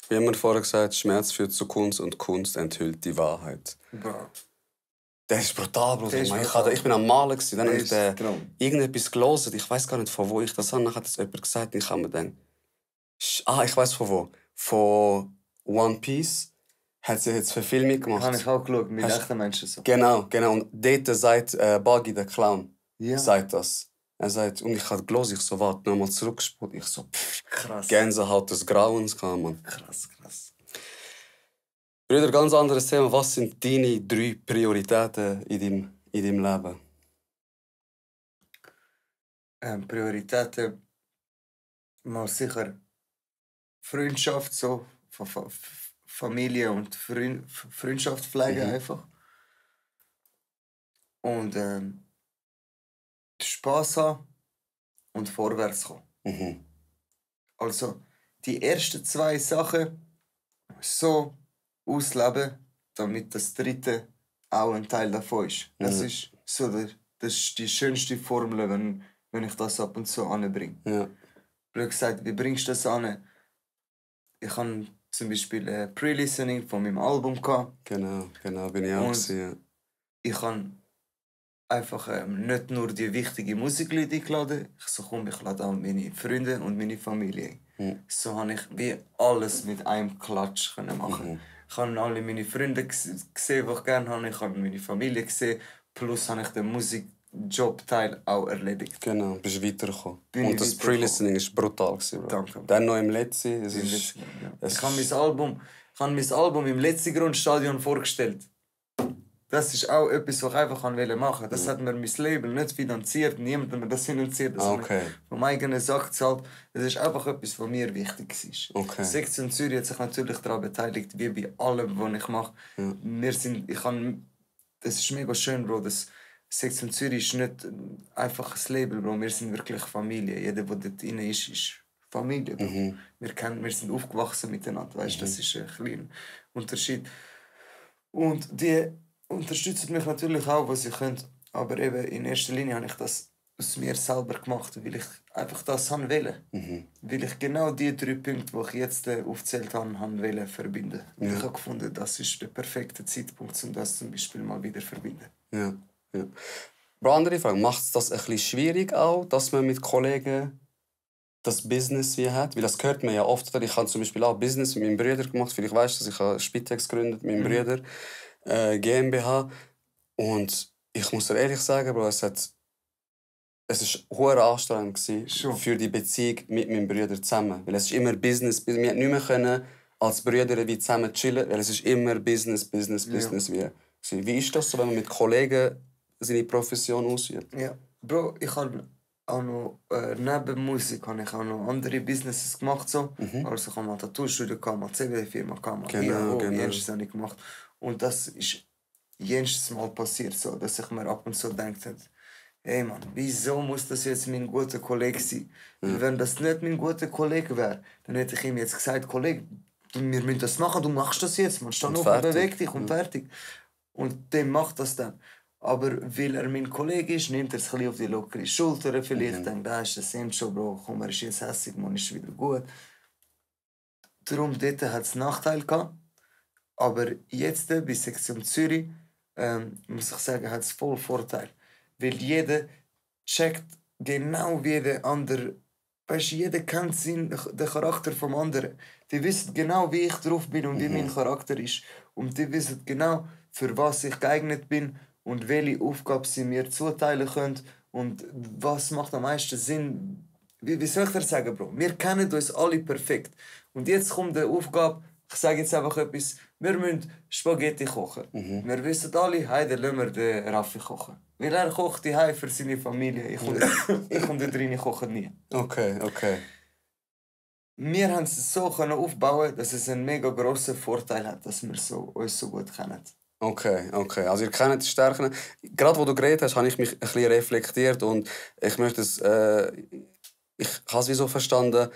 Wie haben wir vorher gesagt, Schmerz führt zu Kunst und Kunst enthüllt die Wahrheit. Bro. Das ist brutal, Bruder. Ich bin am Malen, dann habe ich irgendetwas gelesen. Ich weiß gar nicht, von wo ich das habe. Dann hat es jemand gesagt und ich habe mir gedacht, ich weiß von wo. Von One Piece hat sie jetzt Verfilmung gemacht. Habe ich auch geschaut, mit echten Menschen so. Genau. Und dort sagt Buggy, der Clown, sagt das. Er sagt, und ich habe gelesen, ich so, warte, nochmal zurückgespult. Ich so, krass. Gänsehaut des Grauens kam, Mann. Krass. Brüder, ganz anderes Thema. Was sind deine 3 Prioritäten in deinem Leben? Prioritäten mal sicher Freundschaft, so Familie und Freundschaft pflegen einfach. Und Spaß haben und vorwärts kommen. Also die ersten 2 Sachen so ausleben, damit das dritte auch ein Teil davon ist. Das ist so das ist die schönste Formel, wenn ich das ab und zu anbringe. Ja. Blöd gesagt, wie bringst du das an? Ich habe zum Beispiel ein Pre-Listening von meinem Album gehabt. Genau, bin ich auch gesehen. Ich habe einfach nicht nur die wichtigen Musiklieder eingeladen, ich lade auch meine Freunde und meine Familie ein. So konnte ich wie alles mit einem Klatsch machen. Ich habe alle meine Freunde gesehen, die ich gerne habe. Ich habe meine Familie gesehen. Plus habe ich den Musikjob-Teil auch erledigt. Genau, bist weitergekommen. Und das Pre-Listening war brutal. Danke. Dann noch im Letzi. Ich habe mein Album im Letzi-Grundstadion vorgestellt. Das ist auch etwas, was ich einfach machen wollte. Das hat mir mein Label nicht finanziert. Niemand hat mir das finanziert. Das habe ich vom eigenen Sack gezahlt. Das ist einfach etwas, was mir wichtig ist. Sektion Zürich hat sich natürlich daran beteiligt, wie bei allem, was ich mache. Das ist mega schön, Bro. Das Sektion Zürich ist nicht einfach ein Label, Bro. Wir sind wirklich Familie. Jeder, der dort drin ist Familie, Bro. Wir sind aufgewachsen miteinander. Weißt? Das ist ein kleiner Unterschied. Und die unterstützen mich natürlich auch, was sie können. Aber eben in erster Linie habe ich das aus mir selber gemacht, weil ich einfach das wollte. Weil ich genau die 3 Punkte, die ich jetzt aufgezählt habe, wollte verbinden. Und ich habe gefunden, das ist der perfekte Zeitpunkt, um das zum Beispiel mal wieder zu verbinden. Ja. Bro, andere Frage. Macht es das ein bisschen schwierig auch, dass man mit Kollegen das Business wie hat? Weil das hört man ja oft. Oder? Ich habe zum Beispiel auch Business mit meinem Bruder gemacht. Vielleicht weißt du, dass ich Spitex gegründet mit meinem Bruder, GmbH. Und ich muss dir ehrlich sagen, Bro, es war hure anstrengend für die Beziehung mit meinem Bruder zusammen. Weil es ist immer Business. Wir konnten nicht mehr können als Brüder wie zusammen chillen, weil es ist immer Business wie ist das so, wenn man mit Kollegen seine Profession ausübt? Ja, Bro, ich habe auch noch neben Musik habe ich auch noch andere Businesses gemacht. So. Also ich habe mal Tattoo-Studio, mal CBD-Firma, mal Genau. jenes habe ich gemacht. Und das ist jenes Mal passiert, so, dass ich mir ab und zu denke, hey Mann, wieso muss das jetzt mein guter Kollege sein? Weil wenn das nicht mein guter Kollege wäre, dann hätte ich ihm jetzt gesagt, Kollege, wir müssen das machen, du machst das jetzt, man steh auf und beweg dich und fertig. Und dem macht das dann. Aber weil er mein Kollege ist, nimmt er es ein bisschen auf die lockere Schulter. Vielleicht denkt er, ist das schon, Bro, komm, er ist jetzt hässlich, man ist wieder gut. Darum dort hat es Nachteile gehabt. Aber jetzt bei Sektion Zürich, muss ich sagen, hat es voll Vorteil. Weil jeder checkt genau wie der andere. Weißt du, jeder kennt den Charakter vom anderen. Die wissen genau, wie ich drauf bin und wie mein Charakter ist. Und die wissen genau, für was ich geeignet bin und welche Aufgabe sie mir zuteilen können und was macht am meisten Sinn. Wie soll ich dir sagen, Bro? Wir kennen uns alle perfekt. Und jetzt kommt die Aufgabe, ich sage jetzt einfach etwas, wir müssen Spaghetti kochen. Wir wissen alle, heute lassen wir den Raffi kochen. Weil er kocht die für seine Familie. Ich und da drin kochen nie. Okay. Wir haben es so aufbauen, dass es einen mega grossen Vorteil hat, dass wir uns so gut kennen. Okay. Also ihr kennt die Stärken. Gerade wo du geredet hast, habe ich mich ein bisschen reflektiert und ich möchte es... ich habe es wie so verstanden,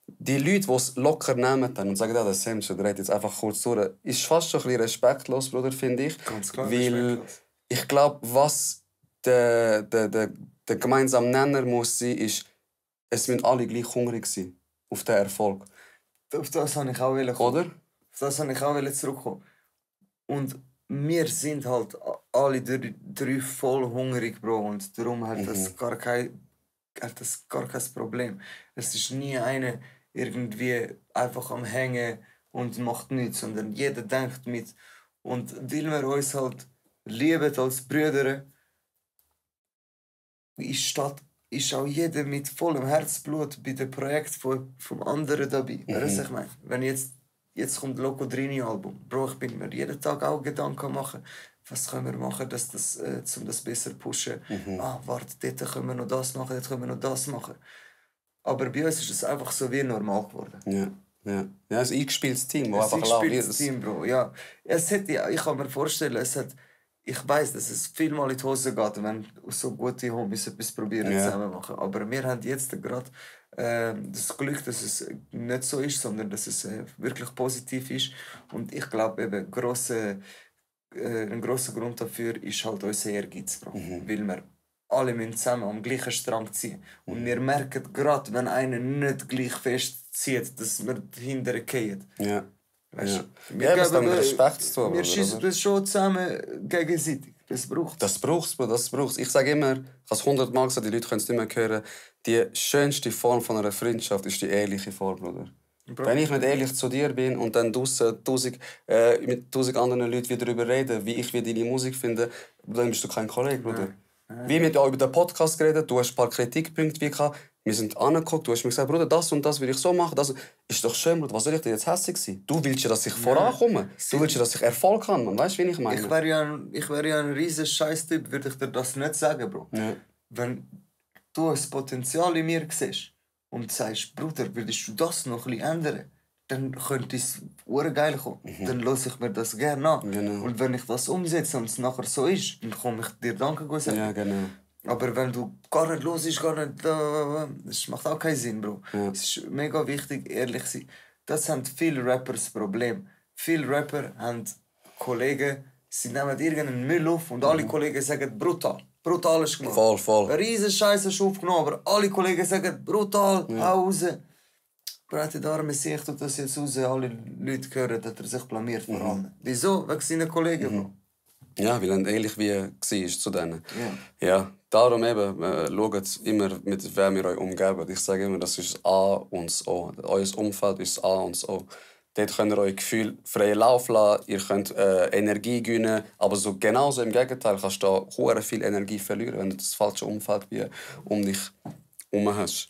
die Leute, die es locker nehmen und sagen, ja, das Sam redet jetzt einfach kurz durch, ist fast schon ein bisschen respektlos, Bruder, finde ich. Ganz klar, weil respektlos. Ich glaube, was der gemeinsame Nenner muss sein, ist, es müssen alle gleich hungrig sein auf den Erfolg. Auf das wollte ich auch kommen. Oder? Auf das wollte ich auch zurückkommen. Und wir sind halt alle drei voll hungrig, Bro. Und darum hat das gar kein Problem. Es ist nie einer irgendwie einfach am Hängen und macht nichts, sondern jeder denkt mit. Und weil wir uns halt lieben als Brüder, ist auch jeder mit vollem Herzblut bei dem Projekt vom anderen dabei. Weißt du, ich meine, wenn jetzt kommt Loco Drini Album, Bro, ich bin mir jeden Tag auch Gedanken machen, was können wir machen, um das besser zu pushen. Warte, dort können wir noch das machen, dort können wir noch das machen. Aber bei uns ist es einfach so wie normal geworden. Ja, ein eingespieltes Team, das einfach eingespieltes Team, Bro, ja. Ich kann mir vorstellen, ich weiss, dass es vielmal in die Hose geht, wenn so gute Homies etwas probieren zusammen machen. Aber wir haben jetzt gerade das Glück, dass es nicht so ist, sondern dass es wirklich positiv ist. Und ich glaube, eben, ein grosser Grund dafür ist halt unser Ehrgeiz, Bro. Weil wir alle müssen zusammen am gleichen Strang ziehen. Und wir merken gerade, wenn einer nicht gleich fest zieht, dass wir dahinter fallen. Ja. Weißt du? Wir geben Respekt zu tun. Wir schießen das schon zusammen gegenseitig. Das braucht es. Das braucht's. Ich sage immer, ich habe es 100-mal gesagt, die Leute können es nicht mehr hören, die schönste Form von einer Freundschaft ist die ehrliche Form, Bruder. Wenn ich nicht ehrlich zu dir bin und dann draussen mit 1000 anderen Leuten wieder darüber reden, wie ich deine Musik finde, dann bist du kein Kollege, Bruder. Wir haben ja über den Podcast geredet, du hast ein paar Kritikpunkte gehabt. Wir sind angeguckt, du hast mir gesagt, Bruder, das und das will ich so machen. Das ist doch schön, Bruder. Was soll ich denn jetzt hässlich sein? Du willst ja, dass ich vorankomme. Du willst ja, dass ich Erfolg habe, man. Weißt du, wie ich meine? Ich wäre ja ein riesen Scheiß-Typ, würde ich dir das nicht sagen, Bro. Ja. Wenn du das Potenzial in mir siehst und sagst, Bruder, würdest du das noch ein bisschen ändern, dann könnte es geil kommen. Dann lasse ich mir das gerne an. Genau. Und wenn ich das umsetze und es nachher so ist, dann komme ich dir Danke sagen. Ja, genau. Aber wenn du gar nicht los ist, das macht auch keinen Sinn, Bro. Ja. Es ist mega wichtig, ehrlich zu sein. Das haben viele Rapper das Problem. Viele Rapper haben Kollegen, sie nehmen irgendeinen Müll auf und alle Kollegen sagen, brutal. Brutal ist gemacht. Voll. Ein riesen Scheiß ist aufgenommen, aber alle Kollegen sagen, brutal, hau raus. Brate, der arme Sicht tut das jetzt raus, alle Leute hören, dass er sich blamiert vor allem. Wieso? Wegen seinen Kollegen, Bro. Ja, weil er ähnlich wie er war zu denen. Ja, darum eben, schaut immer, mit wem ihr euch umgebt. Ich sage immer, das ist das A und das O. Euer Umfeld ist das A und das O. Dort könnt ihr euch Gefühl freien Lauf lassen, ihr könnt Energie gewinnen, aber so genauso im Gegenteil kannst du da viel Energie verlieren, wenn du das falsche Umfeld um dich herum hast.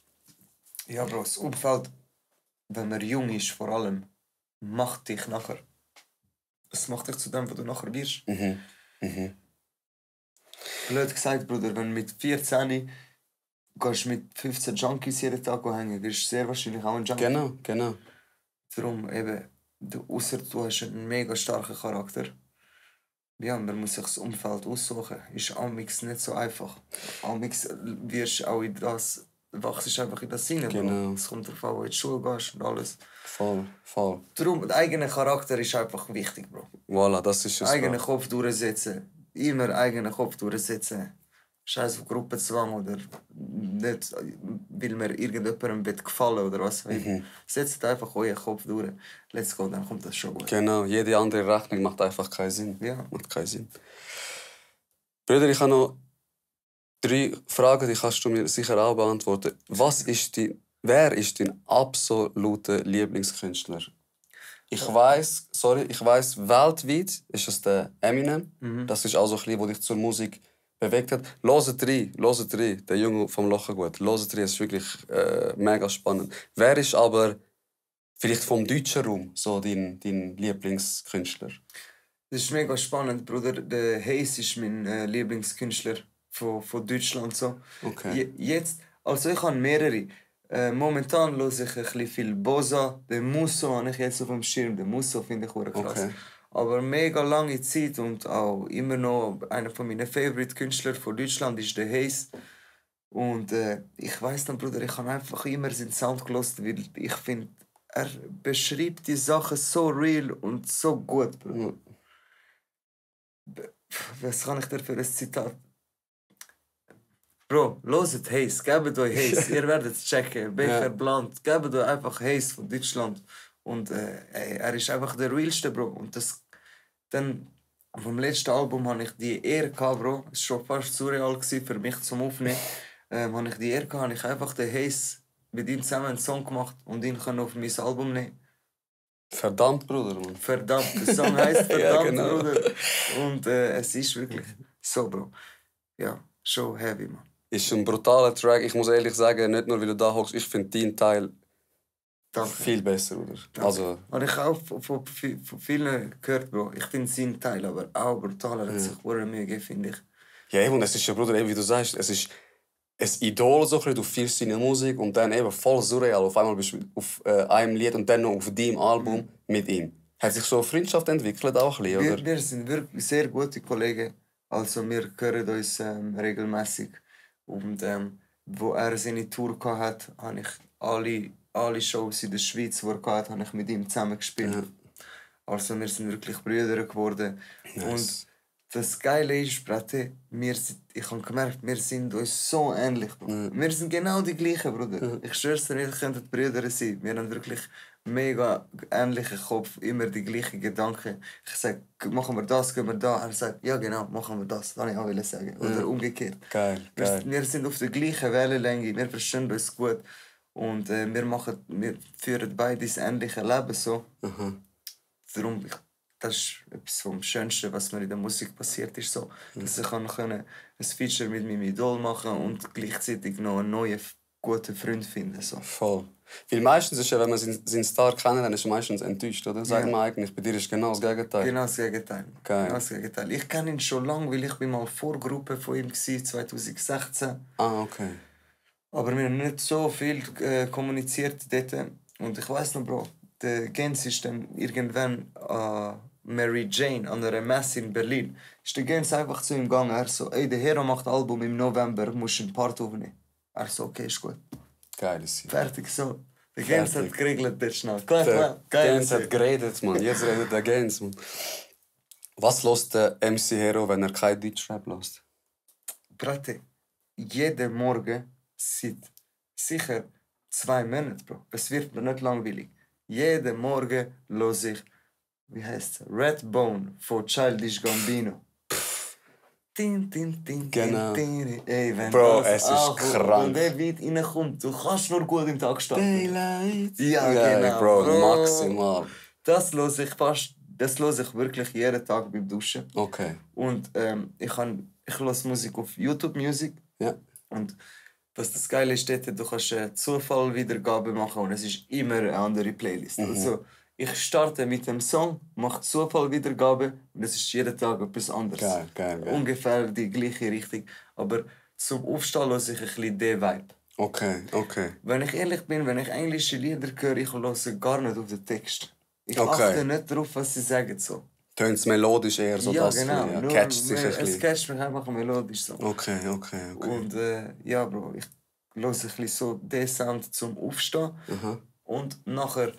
Ja, Bro, das Umfeld, wenn man jung ist, vor allem, macht dich nachher. Es macht dich zu dem, was du nachher wirst. Blöd gesagt, Bruder, wenn du mit 14 gehst mit 15 Junkies jeden Tag hängen, wirst du sehr wahrscheinlich auch ein Junkie. Genau. Darum eben, ausser du hast einen mega starken Charakter. Ja, man muss sich das Umfeld aussuchen. Ist amix nicht so einfach. Amix wirst auch in das, wachst einfach in das hinein. Genau. Es kommt darauf an, wo du in die Schule gehst und alles. Voll. Darum, der eigene Charakter ist einfach wichtig, Bro. Voilà, das ist es. Eigenen Kopf durchsetzen. Immer eigenen Kopf durchsetzen. Scheiß auf Gruppenzwang oder nicht, weil mir irgendjemandem gefallen oder was. Setzt einfach euren Kopf durch. Let's go, dann kommt das schon gut. Genau, jede andere Rechnung macht einfach keinen Sinn. Ja. Macht keinen Sinn. Brüder, ich habe noch 3 Fragen, die kannst du mir sicher auch beantworten. Wer ist dein absoluter Lieblingskünstler? Ich weiss, weltweit ist es der Eminem. Das ist auch so ein bisschen, wo dich zur Musik bewegt hat. Hört rein, der Junge vom Lochergut. Hört rein, es ist wirklich mega spannend. Wer ist aber vielleicht vom deutschen Raum so dein Lieblingskünstler? Das ist mega spannend, Bruder. Der Hayes ist mein Lieblingskünstler von Deutschland. So. Okay. Jetzt, also ich habe mehrere. Momentan höre ich ein bisschen viel Boza. Den Musso habe ich jetzt auf dem Schirm. Den Musso finde ich auch krass. Okay. Aber mega lange Zeit und auch immer noch einer von meinen Favorite-Künstler von Deutschland ist der Hayes. Und ich weiss dann, Bruder, ich habe einfach immer seinen Sound gehört, weil ich finde, er beschreibt die Sachen so real und so gut, Bruder. Was kann ich dir für ein Zitat? Bro, hört Hayes, gebt euch Hayes, ihr werdet es checken. Becher Blunt, gebt euch einfach Hayes von Deutschland. Und er ist einfach der realste, Bro. Und das dann vom letzten Album hatte ich die Ehre gehabt, Bro. Es war schon fast surreal für mich zum Aufnehmen. Habe ich die Ehre gehabt, habe ich einfach den Hayes mit ihm zusammen einen Song gemacht und ihn auf mein Album nehmen. Verdammt, Bruder, Mann. Verdammt, der Song heisst Verdammt, Ja, genau. Bruder. Und es ist wirklich so, Bro. Ja, schon heavy, man. Ist ein brutaler Track. Ich muss ehrlich sagen, nicht nur weil du da hockst, ich finde deinen Teil Danke. viel besser, oder? Danke. Also, Habe ich auch von vielen gehört, Bro. Ich finde seinen Teil aber auch brutaler. Er hat sich Mühe gegeben, finde ich. ja, eben, und es ist ja, Bruder, eben wie du sagst, es ist ein Idol, so ein bisschen, du fühlst seine Musik und dann eben voll surreal. Auf einmal bist du auf einem Lied und dann noch auf deinem Album mit ihm. Hat sich so eine Freundschaft entwickelt auch ein bisschen, oder? Wir sind wirklich sehr gute Kollegen. Also wir hören uns regelmäßig. Und wo er seine Tour hatte, habe ich alle Shows in der Schweiz, die er hatte, habe ich mit ihm zusammen gespielt. Ja. Also wir sind wirklich Brüder geworden. Nice. Und das Geile ist, Brate, ich habe gemerkt, wir sind uns so ähnlich. Wir sind genau die gleichen, Bruder. Ich schwör's dir, wir könnten Brüder sein. Wir haben wirklich mega ähnlichen Kopf, immer die gleichen Gedanken. Ich sage, machen wir das, gehen wir da. Er sagt, ja genau, machen wir das. Das wollte ich auch sagen. Oder umgekehrt. Geil. Wir sind auf der gleichen Wellenlänge, wir verstehen uns gut. Und wir führen beide das ähnliche Leben so. Darum, das ist etwas vom Schönsten, was mir in der Musik passiert ist. So, dass ich ein Feature mit meinem Idol machen und gleichzeitig noch einen neuen, guten Freund finden. So. Voll. Weil meistens ist ja, wenn man seinen Star kennt, dann ist man meistens enttäuscht, oder? Sagt man eigentlich, bei dir ist genau das Gegenteil. Genau das Gegenteil. Geil. Genau das Gegenteil. Ich kenne ihn schon lange, weil ich mal Vorgruppe von ihm war, 2016. Ah, okay. Aber wir haben nicht so viel kommuniziert dort. Und ich weiss noch, Bro, der Gens ist dann irgendwann Mary Jane an einer Messe in Berlin. Ist der Gens einfach zu ihm gegangen. Er so, ey, der Hero macht Album im November, musst du einen Part aufnehmen. Er so, okay, ist gut. Geil ist sie. Fertig so. Der Gens hat geregelt, der schnell. Der Gens hat geredet, Mann. Jetzt redet der Gens, Mann. Was hört der MC Hero, wenn er kein Deutschrap hört? Brate, jeden Morgen seit sicher 2 Monaten, Bro. Es wird mir nicht langweilig. Jeden Morgen höre ich, wie heißt es? Redbone von Childish Gambino. Tin, tin, tin, Genau. tin, tin. Ey, wenn Bro, das es ist ankommt, krank. wenn der Beat reinkommt, du kannst nur gut im Tag starten. Daylight. Ja, Ja, genau. Bro, maximal. Das höre ich wirklich jeden Tag beim Duschen. Okay. Und ich höre Musik auf YouTube Music. Ja. Und was das Geile ist, dort, du kannst eine Zufallwiedergabe machen und es ist immer eine andere Playlist. Also, ich starte mit dem Song, mache Zufallwiedergabe und es ist jeden Tag etwas anderes. Geil. Ungefähr die gleiche Richtung. Aber zum Aufstehen höre ich ein bisschen den Vibe. Okay. Wenn ich ehrlich bin, wenn ich englische Lieder höre, ich höre gar nicht auf den Text. Ich Okay. achte nicht darauf, was sie sagen. So. Tönt es melodisch eher so, Ja, das genau. ja. Nur Catcht sich ein es bisschen. catcht mich einfach melodisch. So. Okay. Und ja, Bro, ich höre ein bisschen so den Sound zum Aufstehen. Und nachher,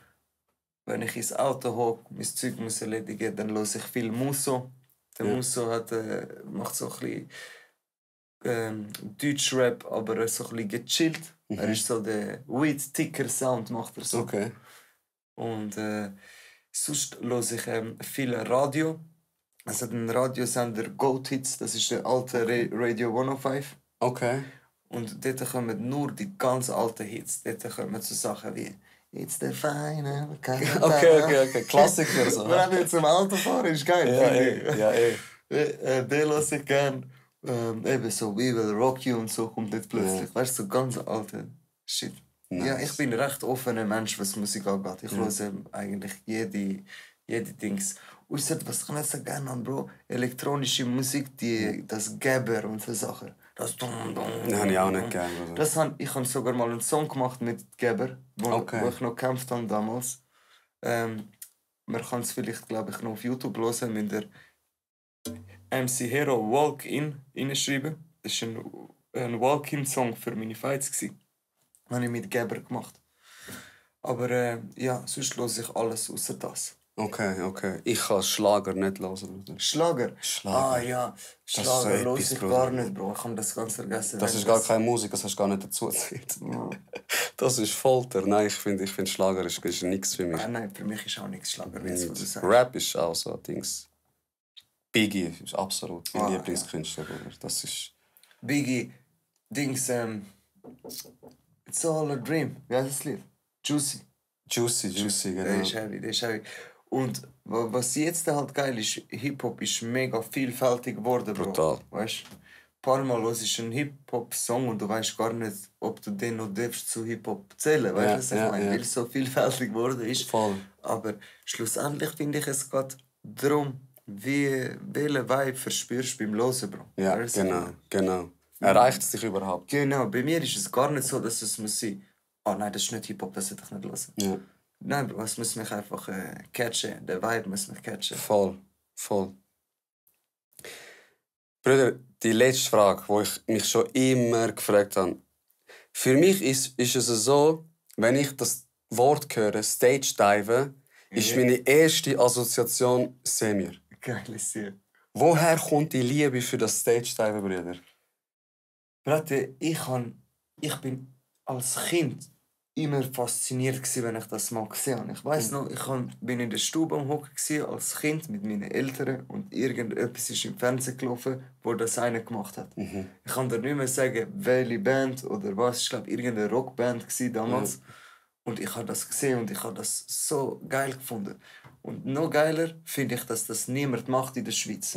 wenn ich ins Auto hocke, mein Zeug muss erledigen, dann höre ich viel Musso. Der Musso macht so ein bisschen Deutschrap, aber so ein bisschen gechillt. Er ist so der Weed-Ticker-Sound, macht er so. Okay. Und sonst höre ich viel Radio. Also den Radiosender Goat Hits, das ist der alte Radio 105. Okay. Und dort kommen nur die ganz alten Hits. Dort kommen so Sachen wie «It's the final countdown». Okay. Klassiker so. Wenn ich zum Autofahren ist geil. Ja, ey. Den lasse ich gern. Eben so «We will rock you» und so kommt dort plötzlich. Weißt du, so ganz alte Shit. Nice. Ja, ich bin ein recht offener Mensch, was Musik angeht. Ich höre eigentlich jede Dings. Ausser, was ich nicht so gerne habe, Bro, elektronische Musik, das Gabber und so Sachen. Das Dum Dum. Das habe ich auch nicht gerne. Ich habe sogar mal einen Song gemacht mit Gabber, wo ich noch gekämpft habe damals. Man kann es vielleicht, glaube ich, noch auf YouTube hören, mit der MC Hero Walk In reinschreiben. Das war ein Walk-In-Song für meine Fights. Das habe ich mit Gabber gemacht. Aber ja, sonst höre ich alles außer das. Okay. Ich kann Schlager nicht hören. Schlager? Ah ja, Schlager höre ich gar Bruder. nicht, Bro. Ich habe das ganz vergessen. Das ist gar keine Musik, das hast du gar nicht dazu gezählt. Ja. Das ist Folter. Nein, ich finde Schlager ist nichts für mich. Nein, für mich ist auch nichts Schlager, jetzt, was du sagst. Rap ist auch so Dings. Biggie ist absolut mein Ah, Lieblingskünstler. Bruder. Das ist... Biggie, Dings, It's All a Dream. Wie heißt das Lied? Juicy. Juicy, genau. Der ist heavy. Und was jetzt halt geil ist, Hip-Hop ist mega vielfältig geworden, Bro. Brutal. Weißt du, ein paar Mal hörst du einen Hip-Hop-Song und du weißt gar nicht, ob du den noch darfst zu Hip-Hop zählen. Weißt du, was ich meine? Weil es so vielfältig geworden ist. Voll. Aber schlussendlich finde ich, es geht darum, welchen Vibe verspürst du beim Hören, Bro. Ja, Weißt du? genau. Erreicht es dich überhaupt? Genau, bei mir ist es gar nicht so, dass es muss sein, oh nein, das ist nicht Hip-Hop, das hätte ich nicht hören. Ja. Nein, Bro, es muss mich einfach catchen. Der Vibe muss mich catchen. Voll. Bruder, die letzte Frage, die ich mich schon immer gefragt habe. Für mich ist es so, wenn ich das Wort höre, Stage Dive, ist meine erste Assoziation Semir. Geiles Ziel. Woher kommt die Liebe für das Stage Dive, Brüder? Brate, ich bin als Kind immer fasziniert gewesen, wenn ich das mal gesehen habe. Ich weiss noch, bin in der Stube am Hocken als Kind mit meinen Eltern und irgendetwas ist im Fernsehen gelaufen, wo das einer gemacht hat. Ich kann dir nicht mehr sagen, welche Band oder was. Ich glaube, irgendeine Rockband damals. Und ich habe das gesehen und ich habe das so geil gefunden. Und noch geiler finde ich, dass das niemand macht in der Schweiz.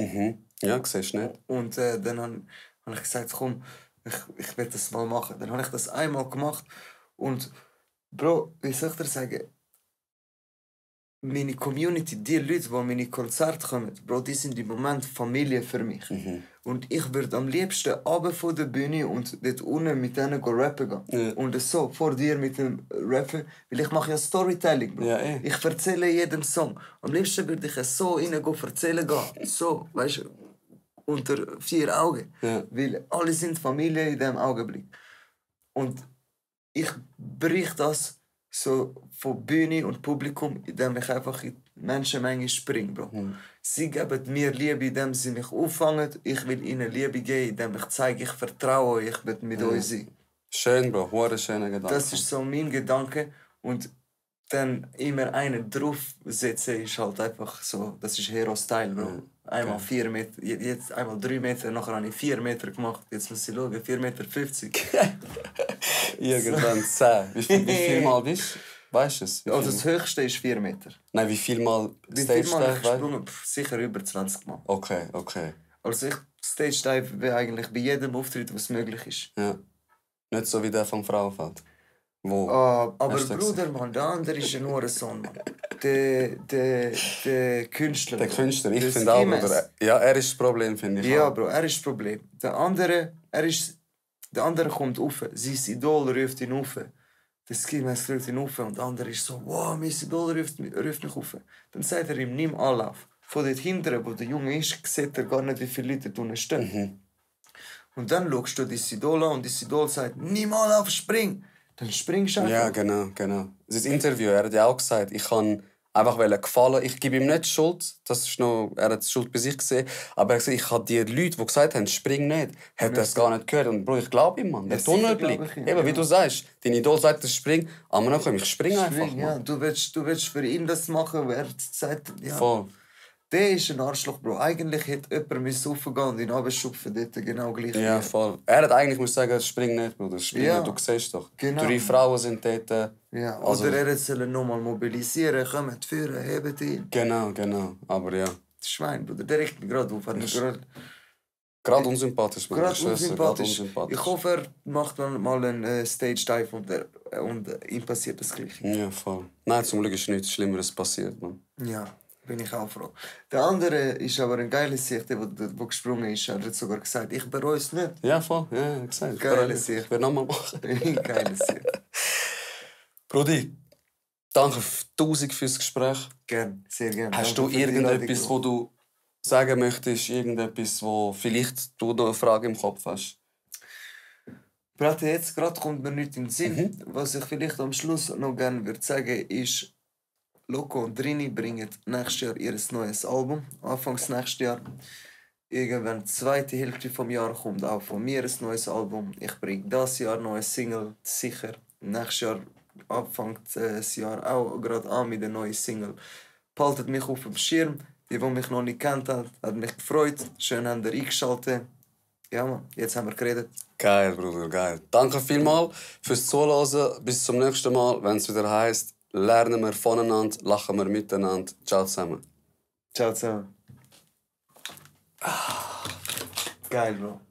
Ja, siehst du nicht. Und dann habe ich gesagt, komm, ich will das mal machen. Dann habe ich das einmal gemacht und Bro, wie soll ich dir sagen, meine Community, die Leute, die an meine Konzerte kommen, Bro, die sind im Moment Familie für mich. Und ich würde am liebsten runter von der Bühne und dort unten mit denen rappen gehen. Und so vor dir mit dem Rappen, weil ich mache ja Storytelling, Bro. Ja, Ich erzähle jedem Song. Am liebsten würde ich so rein erzählen gehen. So, weißt du, unter 4 Augen. Weil alle sind Familie in diesem Augenblick. Und ich brich das so von Bühne und Publikum, indem ich einfach in die Menschenmenge springe, Bro. Sie geben mir Liebe, indem sie mich auffangen. Ich will ihnen Liebe geben, indem ich zeige, ich vertraue euch, ich will mit euch sein. Schön, Bro. Hure schöner Gedanke. Das ist so mein Gedanke. Und dann immer einen draufsetzen ist halt einfach so, das ist Hero-Style, Bro. Einmal 4 Meter, jetzt einmal 3 Meter, nachher habe ich 4 Meter gemacht. Jetzt muss ich schauen, 4,50 Meter. Irgendwann 10. Wie viel Mal bist du? Weißt du es? Also das Höchste ist 4 Meter. Nein, wie viel Mal Wie viel Mal ich Stage-Dive? gesprungen? Sicher über 20 Mal. Okay. Also ich Stage-Dive will eigentlich bei jedem Auftritt, was möglich ist. Ja. Nicht so wie der vom Frauenfeld. Wo? Aber Hast du Bruder, Mann, der andere ist ein Hurensohn, Mann. Der Künstler. Der Künstler, ich Der finde auch, Skimes. Bruder. Ja, er ist das Problem, finde ich. Ja, auch. Bro, er ist das Problem. Der andere kommt rauf. Sein Idol ruft ihn rauf. Der Skimes ruft ihn rauf und der andere ist so, wow, mein Idol ruft mich rauf. Dann sagt er ihm, nimm Anlauf. Von dort hinten, wo der Junge ist, sieht er gar nicht, wie viele Leute da unten stehen. Und dann schaust du das Idol an und das Idol sagt, nimm Anlauf, spring. Dann springst du einfach. Ja, genau. Sein Interview, er hat ja auch gesagt, ich kann einfach gefallen. Ich gebe ihm nicht die Schuld, er hat die Schuld bei sich gesehen. Aber er hat gesagt, ich habe die Leute, die gesagt haben, spring nicht, hat er es gar nicht gehört. Und Bro, ich glaube ihm, Mann. Der Tunnel bleibt. Eben, wie du sagst, dein Idol sagt, spring, aber dann komm, ich springe einfach. Ja, du willst für ihn das machen, wer sagt, ja. Voll. Der ist ein Arschloch, Bro. Eigentlich hätte jemand raufgehen und ihn runterschupfen, dort genau gleich. Ja, voll. Er hat eigentlich muss sagen, spring nicht, Bruder. Spring Ja. nicht, du siehst doch. Genau. 3 Frauen sind dort. Ja, Also- oder er soll nochmal mobilisieren, kommt führen, hebt ihn. Genau. Aber ja. Das Schwein, Bruder, der regt mich gerade auf. Gerade unsympathisch, Bruder. Gerade Ich schwör's dir, unsympathisch. Ich hoffe, er macht mal einen Stage-Dive und ihm passiert das Gleiche. Ja, voll. Nein, zum Glück ist nichts Schlimmeres passiert, man. Ja, bin ich auch froh. Der andere ist aber ein geiler Sicht, der gesprungen ist. Er hat sogar gesagt, ich bereue es nicht. Ja, voll. Ja, gesagt. Geile Sicht. Ich werde nochmal machen. Geiles Sicht. Brudi, danke 1000 fürs Gespräch. Gern, sehr gern. Hast Danke du für die irgendetwas, Einladung, wo du sagen möchtest? Irgendetwas, wo vielleicht du noch eine Frage im Kopf hast? Brate, jetzt gerade kommt mir nicht in den Sinn. Was ich vielleicht am Schluss noch gerne würde sagen, ist, Loco und Rini bringen nächstes Jahr ihr neues Album. Anfangs nächstes Jahr. Irgendwann die zweite Hälfte vom Jahr kommt auch von mir ein neues Album. Ich bringe das Jahr noch ein Single, sicher. Nächstes Jahr Anfang des Jahr auch gerade an mit der neuen Single. Behaltet mich auf dem Schirm. Die mich noch nicht kennt hat mich gefreut. Schön habt ihr eingeschaltet. Ja, Mann, jetzt haben wir geredet. Geil, Bruder, geil. Danke vielmals fürs Zuhören. Bis zum nächsten Mal, wenn es wieder heisst, lernen wir voneinander, lachen wir miteinander. Ciao zusammen. Ciao zusammen. Geil, Bro.